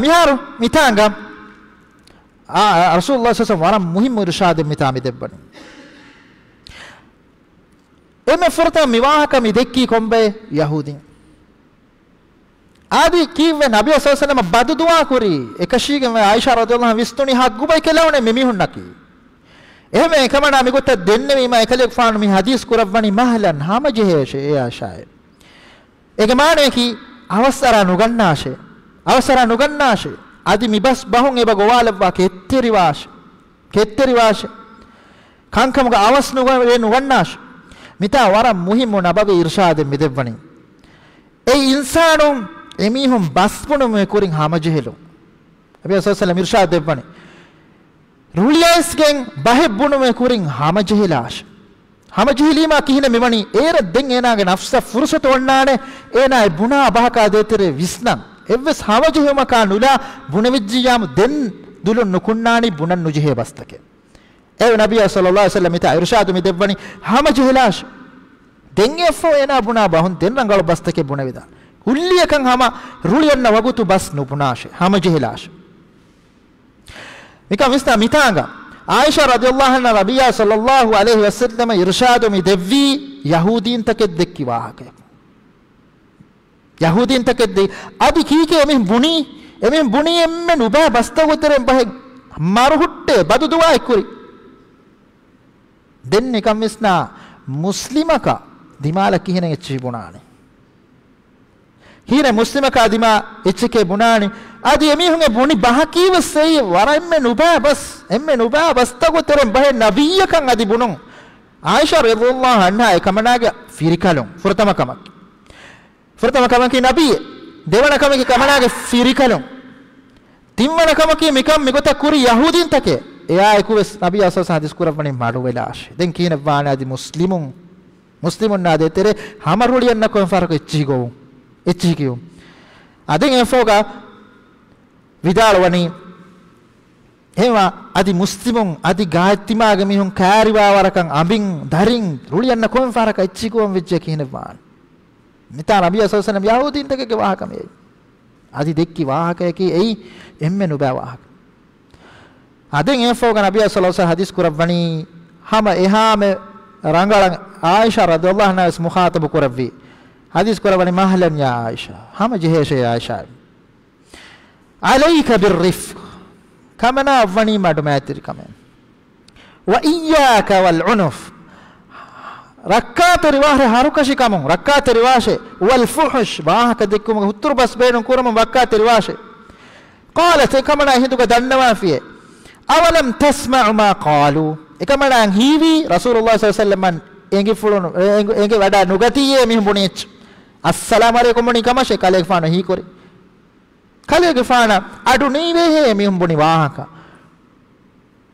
މިހާރު މިތާނގަ، އާ، ރަސޫލުﷲ ޞައްލަﷲ ޢަލައިހި ވަސައްލަމަ ވަރަށް މުހިއްމު އިރުޝާދެއް މިތާ މި ދެއްވަނީ. އެންމެ ފުރަތަމަ މި ވާހަކަ މި ދެއްކީ ކޮންބައެއް؟ ޔަހޫދީން. އަދި ކީއްވެ ނަބިއްޔާ ޞައްލަﷲ ޢަލައިހި ވަސައްލަމަ ބަދު ދުޢާ ކުރީ؟ އެކަށީގެން ޢާއިޝާ ރަޟިޔަﷲ ޢަންހާ ވިސްނުނީ ހައްގުބައިކަލާނެ މި މީހުންނަކީ. އެހެންވެ އެކަމަނާ މިގޮތަށް ދެންނެވީމަ އެކަލޭގެފާނު މި ޙަދީޘް ކުރައްވަނީ، مهلا، ހަމަޖެހޭށޭ އޭ ޢާއިޝާއޭ. އޭގެ މާނަޔަކީ، އަވަސް އަރާ ނުގަންނާށޭ. އަވަސް އަރާ ނުގަންނާށޭ. އަދި މި ބަސް ބަހުން އެބަ ގޮވާލައްވާ ކެތްތެރިވާށޭ. ކެތްތެރިވާށޭ. ކަންކަމުގަ އަވަސް ނުގަ-، ނުގަންނާށޭ. މިތާ ވަރަށް މުހިއްމު ނަބަވީ އިރުޝާދެއް މި ދެއްވަނީ. އެ އިންސާނުން އެމީހުން ބަސް ބުނުމުގެ ކުރިން ހަމަޖެހިލުން. ނަބިއްޔާ ޞައްލަﷲ ޢަލައިހި ވަސައްލަމަ އިރުޝާދު ދެއްވަނީ. ރުޅިއައިސްގެން ބަހެއް ބުނުމުގެ ކުރިން ހަމަޖެހިލާށެ. ހަމަޖެހިލީމާ ކިހިނެއް މިވަނީ؟ އޭރަށް ދެން އޭނާގެ ނަފްސަށް ފުރުސަތު އޮންނާނެ، އޭނާ އެ ބުނާ ބަހަކާ ދޭތެރޭ ވިސްނަން. އެއްވެސް ހަމަޖެހުމަކާ ނުލާ ބުނެވިއްޖިއްޔާމު ދެން ދުލުން ނުކުންނާނީ ބުނަން ނުޖެހޭ ބަސްތަކެއް. އެ ނަބިއްޔާ ޞައްލައްލާހު ޢަލައިހި ވަސައްލަމް މިތާ އިރުޝާދު މި ދެއްވަނީ ހަމަޖެހިލާށެ. ދެން އެއަށްފަހު އޭނާ ބުނާ ބަހުން ދެން ރަނގަޅު ބަސްތަކެއް ބުނެވިދާނެ. ކުއްލިއަކަށް ހަމަ ރުޅިއަންނަ ވަގުތު ބަސް ނުބުނާށެ، ހަމަޖެހިލާށެ. މިކަން ވިސްނާ މިތާނގަ ޢާއިޝާ ރަޟިޔައްލާހު ޢަންހާ ނަބިއްޔާ ޞައްލައްލާހު ޢަލައިހި ވަސައްލަމަށް އިރުޝާދު މި ދެއްވީ ޔަހޫދީންތަކެއް ދެއްކި ވާހަކަޔަކު. ޔަހޫދީންތަކެއް ދެއް، އަދި ކީކޭ އެމީހުން ބުނީ؟ އެމީހުން ބުނީ އެންމެ ނުބައި ބަސްތަކުގެ ތެރެއިން ބަހެއް މަރުހުއްޓޭ ބަދުދުޢާއެއް ކުރި. ދެން ނިކަން ވިސްނާ މުސްލިމަކަށް ދިމާލަށް ކިހިނެއް އެއްޗެހި ބުނާނެ؟ ހީރެ މުސްލިމަކާ ދިމާ އެއްޗެކޭ ބުނާނީ. އަދި އެމީހުން އެ ބުނި ބަހަކީ ވެސް އެއީ ވަރަށް އެންމެ ނުބައި ބަސް، އެންމެ ނުބައި ބަސްތަކުގެ ތެރެއިން ބަހެއް ނަބިއްޔަކަށް އަދި ބުނުން. ޢާއިޝާ ރަޟިޔައްލާހު ޢަންހާ އެކަމަނާގެ ފިރިކަލުން ފުރަތަމަ ކަމަކީ. ފުރަތަމަ ކަމަކީ ނަބީ. ދެވަނަ ކަމަކީ ކަމަނާގެ ފިރިކަލުން. ތިންވަނަ ކަމަކީ މިކަން މިގޮތަށް ކުރި ޔަހޫދީންތަކެއް. އެއާއެކު ވެސް ނަބީ ޞައްލައްލާހު ޢަލައިހި ވަސައްލަމް ހަދީސް ކުރައްވަނީ މަޑުވެލާށޭ. ދެން ކިހިނެއް ވާނެ އަދި މުސްލިމުން، މުސްލިމުންނާ ދޭތެރޭ ހަމަ ރުޅިއަންނަ ކޮން ފަހަރަކު އެއްޗިހި ގޮވުން، އެއްޗިހި ކިޔުން. އަދި އެފޯގަ ވިދާޅުވަނީ، އެހެންވާ އަދި މުސްލިމުން އަދި ގާތްތިމާގެ މީހުން ކާރިވާވަރަކަށް އަނބިން ދަރިން ރުޅިއަންނަ ކޮން ފަހަރަކަށް އެއްޗިހި ގޮވަން ވެއްޖެ ކިހިނެއް ވާނެ؟ މިތާ ނަބީ ޞައްލައްލާހު ޢަލައިހި ވަސައްލަމް ޔަހޫދީންތަކެއްގެ ވާހަކަ މިއެއީ. އަދި ދެއްކި ވާހަކަޔަކީ އެއީ އެންމެ ނުބައި ވާހަކަ. އަދި އެފޯގަ ނަބީ ޞައްލައްލާހު ޢަލައިހި ވަސައްލަމް ހަދީސް ކުރައްވަނީ ހަމަ އެހާމެ ރަނގަޅަށް ޢާއިޝާ ރަޟިޔައްލާހު ޢަންހާ ވެސް މުޚާޠަބު ކުރެއްވި. ހަދީސް ކުރައްވަނީ مهلا يا عائشة، ހަމަ ޖެހޭށޭ ޢާއިޝާ. عليك بالرفق، ކަމަނާ އަށްވަނީ މަޑުމައިތިރިކަމެއް. وإياك والعنف، ރައްކާތެރިވާށޭ ހަރުކަށިކަމުން، ރައްކާތެރިވާށޭ. والفحش، ވާހަކަ ދެއްކުމުގެ ހުތުރު ބަސް ބޭނުން ކުރުމުން ރައްކާތެރިވާށޭ. قالت، އެކަމަނާ ހިނދުގަ ދަންނަވާފިޔޭ، أولم تسمع ما قالوا، އެކަމަނާ ހީވީ ރަސޫލުﷲ ޞައްލައްލާހު ޢަލައިހި ވަސައްލަމަށް އެނގިފުޅުނު، އެނގި، އެނގި ވަޑާ ނުގަތީއޭ މީހުން ބުނި އެއްޗެއް. السلام عليكم ބުނި ކަމަށޭ ކަލޭގެފާނު ހީކުރި. ކަލޭގެފާނަށް އަޑު ނީވޭހޭ މީހުން ބުނި ވާހަކަ.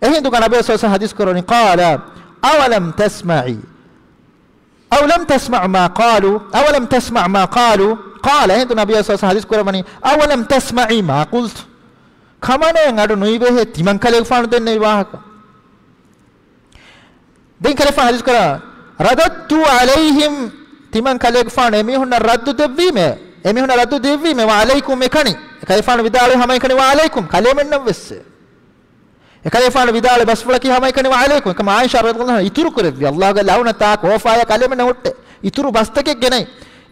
އެހިނދުގަ ނަބީ ޞައްލައްލާހު ޢަލައިހި ވަސައްލަމަ ޙަދީޘް ކުރައްވަނީ، قال أولم تسمعي، أولم تسمع ما قالوا، أولم تسمع ما قالوا، قال، އެހިނދު ނަބީ ޞައްލައްލާހު ޢަލައިހި ވަސައްލަމަ ޙަދީޘް ކުރައްވަނީ، أولم تسمعي ما قلت، ކަމަނާއަށް އަޑު ނުއިވޭހޭ ތިމަން ކަލޭގެފާނު ދެންނެވި ވާހަކަ. ދެން ކަލޭގެފާނު ޙަދީޘް ކުރައްވަނީ، رددت عليهم، ތިމަން ކަލޭގެފާނު އެމީހުންނަށް ރައްދު ދެއްވީމޭ، އެމީހުންނަށް ރައްދު ދެއްވީމޭ، وعليكم އެކަނި. އެކަލޭގެފާނު ވިދާޅުވީ ހަމައެކަނި وعليكم، ކަލޭމެންނަށް ވެސް. އެކަލޭގެފާނު ވިދާޅުވި ބަސްފުޅަކީ ހަމައެކަނި وعليكم. އެކަމަ ޢާއިޝާ ރަޟިޔަﷲ ޢަންހާ އިތުރު ކުރެއްވި، ﷲގެ ލަޢުނަތާ ކޯފާޔާ ކަލޭމެންނަށް ހުއްޓޭ. އިތުރު ބަސްތަކެއް ގެނައި.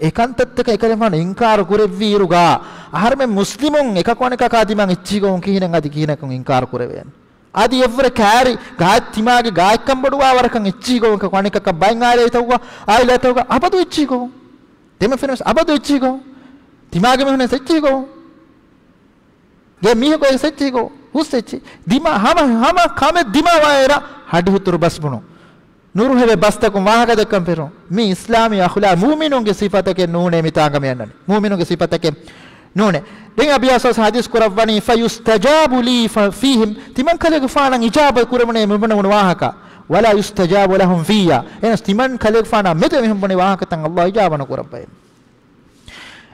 އެކަންތައްތަކަށް އެކަލޭގެފާނު އިންކާރު ކުރެއްވި އިރުގަ، އަހަރެމެން މުސްލިމުން އެކަކު އަނެކަކާ ދިމާއަށް އެއްޗިހި ގޮވުން ކިހިނެއް އަދި ކިހިނަކުން އިންކާރު ކުރެވޭނެ؟ އަދި އެއްވުރެ ކާރި ގާތް ތިމާގެ ގާތްކަން ބޮޑުވާ ވަރަކަށް އެއްޗިހި ގޮވުން އެކަކު އަނެކަކަށް ބައެއް އާއިލާތަކުގަ، އާއިލާތަކުގަ އަބަދު އެއްޗިހި ގޮވުން. ދެމަފިނަސް އަބަދު އެއްޗިހި ގޮވުން. ތިމާގެ މީހުންނަސް އެއްޗިހި ގޮވުން. ގޭ މީހަކު އެސް އެއްޗިހި ގޮވުން. ހުސް އެއްޗިހި. ދިމާ ހަމަ، ހަމަ ކަމެއް ދިމާވާއިރަށް ހަޑިހުތުރު ބަސް ބުނުން. ނުރުހެވޭ ބަސްތަކުން ވާހަކަ ދައްކަން ފެށުން. މީ އިސްލާމީ އަޚުލާޤް މުއުމިނުންގެ ސިފަތަކެއް ނޫނޭ މިތާނގަ މި އަންނަނީ. މުއުމިނުންގެ ސިފަތަކެއް ނޫނޭ. ދެން އަބިޔާސް ޙަދީޘް ކުރައްވަނީ، فيستجاب لي ف-، فيهم، ތިމަން ކަލޭގެފާނަށް އިޖާބަ ކުރެވުނޭ މި ބުނެވުނު ވާހަކަ. ولا يستجاب لهم فيا، އެހެނަސް ތިމަން ކަލޭގެފާނާ މެދު އެމީހުން ބުނި ވާހަކަތައް ﷲ އިޖާބަ ނުކުރައްވައޭ.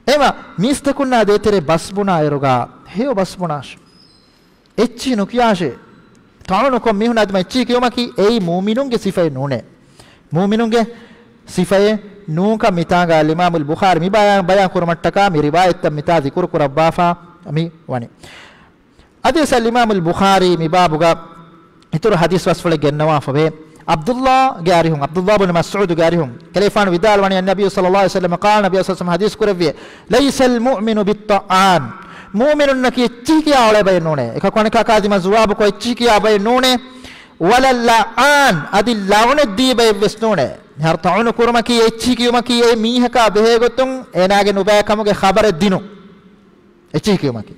އެމަ މީސްތަކުންނާ ދޭތެރޭ ބަސް ބުނާ އިރުގަ ހެޔޮ ބަސް ބުނާށޭ. އެއްޗިހި ނުކިޔާށޭ. ޠަޢުނުކޮށް މީހުން އަދި މަ އެއްޗިހި ކިޔުމަކީ އެއީ މުއުމިނުންގެ ސިފައެއް ނޫނޭ. މުއުމިނުންގެ ސިފައެއް ނޫންކަން މިތާނގަ އަލްއިމާމުލް ބުޚާރީ މި ބަޔާން، ބަޔާން ކުރުމަށްޓަކާ މި ރިވާޔަތްތައް މިތާ ޛިކުރު ކުރައްވާފަ މި ވަނީ. އަދިވެސް އަލްއިމާމުލް ބުޚާރީ މި ބާބުގަ އިތުރު ޙަދީޘް ބަސްފުޅެއް ގެންނަވާފަވޭ. ޢަބްދުﷲގެ އަރިހުން، ޢަބްދުﷲ ބުނު މަސްޢޫދުގެ އަރިހުން، ކަލޭގެފާނު ވިދާޅުވަނީ، النبي صلى الله عليه وسلم قال، ނަބީ ޞައްލައްލާހު ޢަލައިހި ވަސައްލަމަ ޙަދީޘް ކުރެއްވި، ليس المؤمن بالطعان، މުއުމިނުންނަކީ އެއްޗިހި ކިޔާ އުޅޭ ބައެއް ނޫނޭ. އެކަކު އަނެކަކާ ދިމާ ޖުވާބުކޮށް އެއްޗިހި ކިޔާ ބައެއް ނޫނޭ. ولا اللعان، އަދި ލަޢުނަތް ދީ ބައެއް ވެސް ނޫނޭ. މިހާރު ޠަޢުނު ކުރުމަކީ އެއްޗިހި ކިޔުމަކީ އެ މީހަކާ ބެހޭ ގޮތުން އޭނާގެ ނުބައި ކަމުގެ ޚަބަރެއް ދިނުން. އެއްޗިހި ކިޔުމަކީ.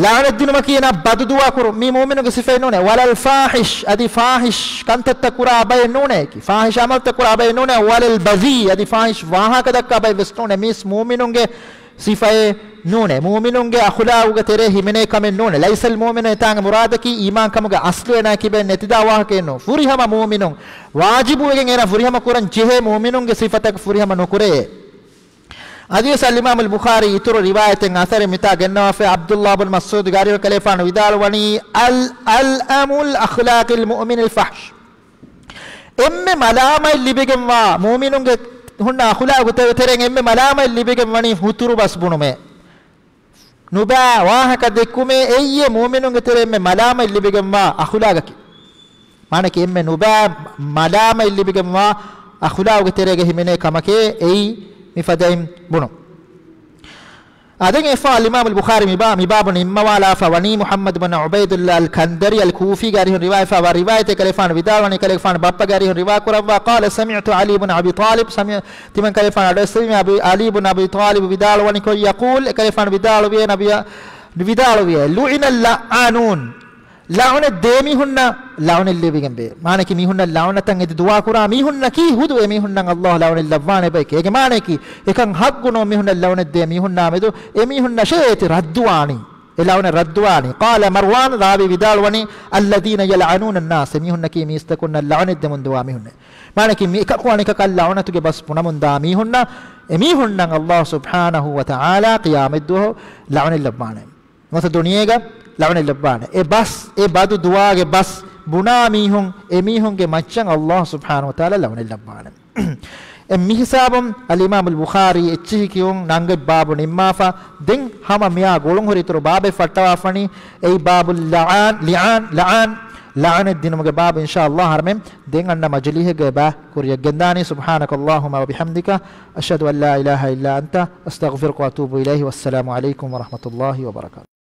ލަޢުނަތް ދިނުމަކީ އޭނާ ބަދުދުޢާ ކުރުން، މީ މުއުމިނުގެ ސިފައެއް ނޫނޭ. ولا الفاحش، އަދި ފާޙިޝް ކަންތައްތައް ކުރާ ބައެއް ނޫނޭ އެކި. ފާޙިޝް ޢަމަލުތައް ކުރާ ބައެއް ނޫނޭ. ولا البذيء، އަދި ފާޙިޝް ވާހަކަ ދައްކާ ބައެއް ވެސް ނޫނޭ. މީސް މުއުމިނުންގެ ސިފައެއް ނޫނޭ. މުއުމިނުންގެ އަޚުލާގުގެ ތެރޭ ހިމެނޭ ކަމެއް ނޫނޭ. ލައިސަލް މުއުމިނު އެތާނގެ މުރާދަކީ އީމާންކަމުގެ އަސްލު އޭނާ ކިބައިން ނެތިދާ ވާހަކައެއް ނޫން. ފުރިހަމަ މުއުމިނުން ވާޖިބުވެގެން އޭނާ ފުރިހަމަ ކުރަން ޖެހޭ މުއުމިނުންގެ ސިފަތަކަށް ފުރިހަމަ ނުކުރޭ. އަދިވެސް އަލްއިމާމުލް ބުޚާރީ އިތުރު ރިވާޔަތެއް އަސަރެއް މިތާ ގެންނަވާފައި ޢަބްދުﷲ ބިން މަސްޢޫދުގެ އަރިހުން ކަލޭފާނު ވިދާޅުވަނީ، އަލް، އަލްއަމު އަޚްލާޤިލް މުއުމިނިލް ފަޙްޝް. އެންމެ މަލާމަތް ލިބިގެންވާ މުއުމިނުންގެ ހުންނަ އަޚުލާގު ތެ، ތެރެއިން އެންމެ މަލާމަތް ލިބިގެން ވަނީ ހުތުރު ބަސް ބުނުމޭ. ނުބައި ވާހަކަ ދެއްކުމޭ އެއީ މުއުމިނުންގެ ތެރޭ އެންމެ މަލާމަތް ލިބިގެންވާ އަޚުލާގަކީ. މާނައަކީ އެންމެ ނުބައި މަލާމަތް ލިބިގެންވާ އަޚުލާގުގެ ތެރޭގަ ހިމެނޭ ކަމަކޭ އެއީ މިފަދައިން ބުނުން. އާދެން އެފާ އަލްއިމާމުލް ބުޚާރީ މިބާ، މިބާބު ނިންމަވާލާފަ ވަނީ މުޙައްމަދު ބިން ޢުބައިދުﷲ އަލް ކަންދަރީ އަލް ކޫފީގެ އަރިހުން ރިވާޔަތްވާ ރިވާޔަތެއް ކަލޭފާނު ވިދާޅުވަނީ ކަލޭފާނު ބައްޕަގެ އަރިހުން ރިވާ ކުރައްވާ، ޤާލަ ސަމިޢްތު ޢަލީ ބިން އަބީ ޠާލިބް، ސަމި، ތިމަން ކަލޭފާނު އަޑުއެއްސެވީމެ އަބީ، ޢަލީ ބިން އަބީ ޠާލިބް ވިދާޅުވަނިކޮށް، ޔަޤޫލް، އެކަލޭފާނު ވިދާޅުވިއޭ ނަބިޔާ، ވިދާޅުވިއޭ، ލުޢިނަ ލަޢާނޫން، ލަޢުނަތް ދޭ މީހުންނަށް ލަޢުނަތް ލިބިގެންވޭ. މާނައަކީ މީހުންނަށް ލަޢުނަތަށް އެދި ދުޢާ ކުރާ މީހުންނަކީ ހުދު އެ މީހުންނަށް ﷲ ލަޢުނަތް ލައްވާނެ ބައެކޭ. އޭގެ މާނައަކީ އެކަން ޙައްޤު ނޫން މީހުންނަށް ލަޢުނަތް ދޭ މީހުންނާ މެދު އެ މީހުންނަށޭ އޭތި ރައްދުވާނީ. އެ ލަޢުނަތް ރައްދުވާނީ. ޤާލަ މަރްވާން، ރާވީ ވިދާޅުވަނީ، އައްލަޛީނަ ޔަލްޢަނޫނަ ނާސް، އެ މީހުންނަކީ މީސްތަކުންނަށް ލަޢުނަތް ދެމުން ދުވާ މީހުންނޭ. މާނައަކީ މި އެކަކު އަނެކަކަށް ލަޢުނަތުގެ ބަސް ބުނަމުން ދާ މީހުންނަށް، އެ މީހުންނަށް ﷲ ސުބްޙާނަހޫ ވަތަޢާލާ ޤިޔާމަތްދުވަހު ލަޢުނަތް ލައްވާނެ. ނުވަތަ ދުނިޔޭގަ ލަޢުނަތް ލައްވާނެ. އެ ބަސް، އެ ބަދު ދުޢާގެ ބަސް ބުނާ މީހުން، އެ މީހުންގެ މައްޗަށް ﷲ ސުބްޙާނަހޫ ވަތަޢާލާ ލަޢުނަތް ލައްވާނެ. އެ މިހިސާބުން އަލްއިމާމުލް ބުޚާރީ އެއްޗިހި ކިޔުން ނަންގަތް ބާބު ނިންމާފަ، ދެން ހަމަ މިއާ ގުޅުންހުރި އިތުރު ބާބެއް ފައްޓަވާފަނީ، އެއީ ބާބު ލަޢާން، ލިޢާން، ލަޢާން، ލަޢުނަތް ދިނުމުގެ ބާބު އިންޝާﷲ އަހަރެމެން ދެން އަންނަ މަޖިލީހެއްގަ އެބަ ކުރިޔަށް ގެންދާނީ. سبحانك اللهم وبحمدك، أشهد أن لا إله إلا أنت، أستغفرك وأتوب إليه، والسلام عليكم ورحمة الله وبركاته.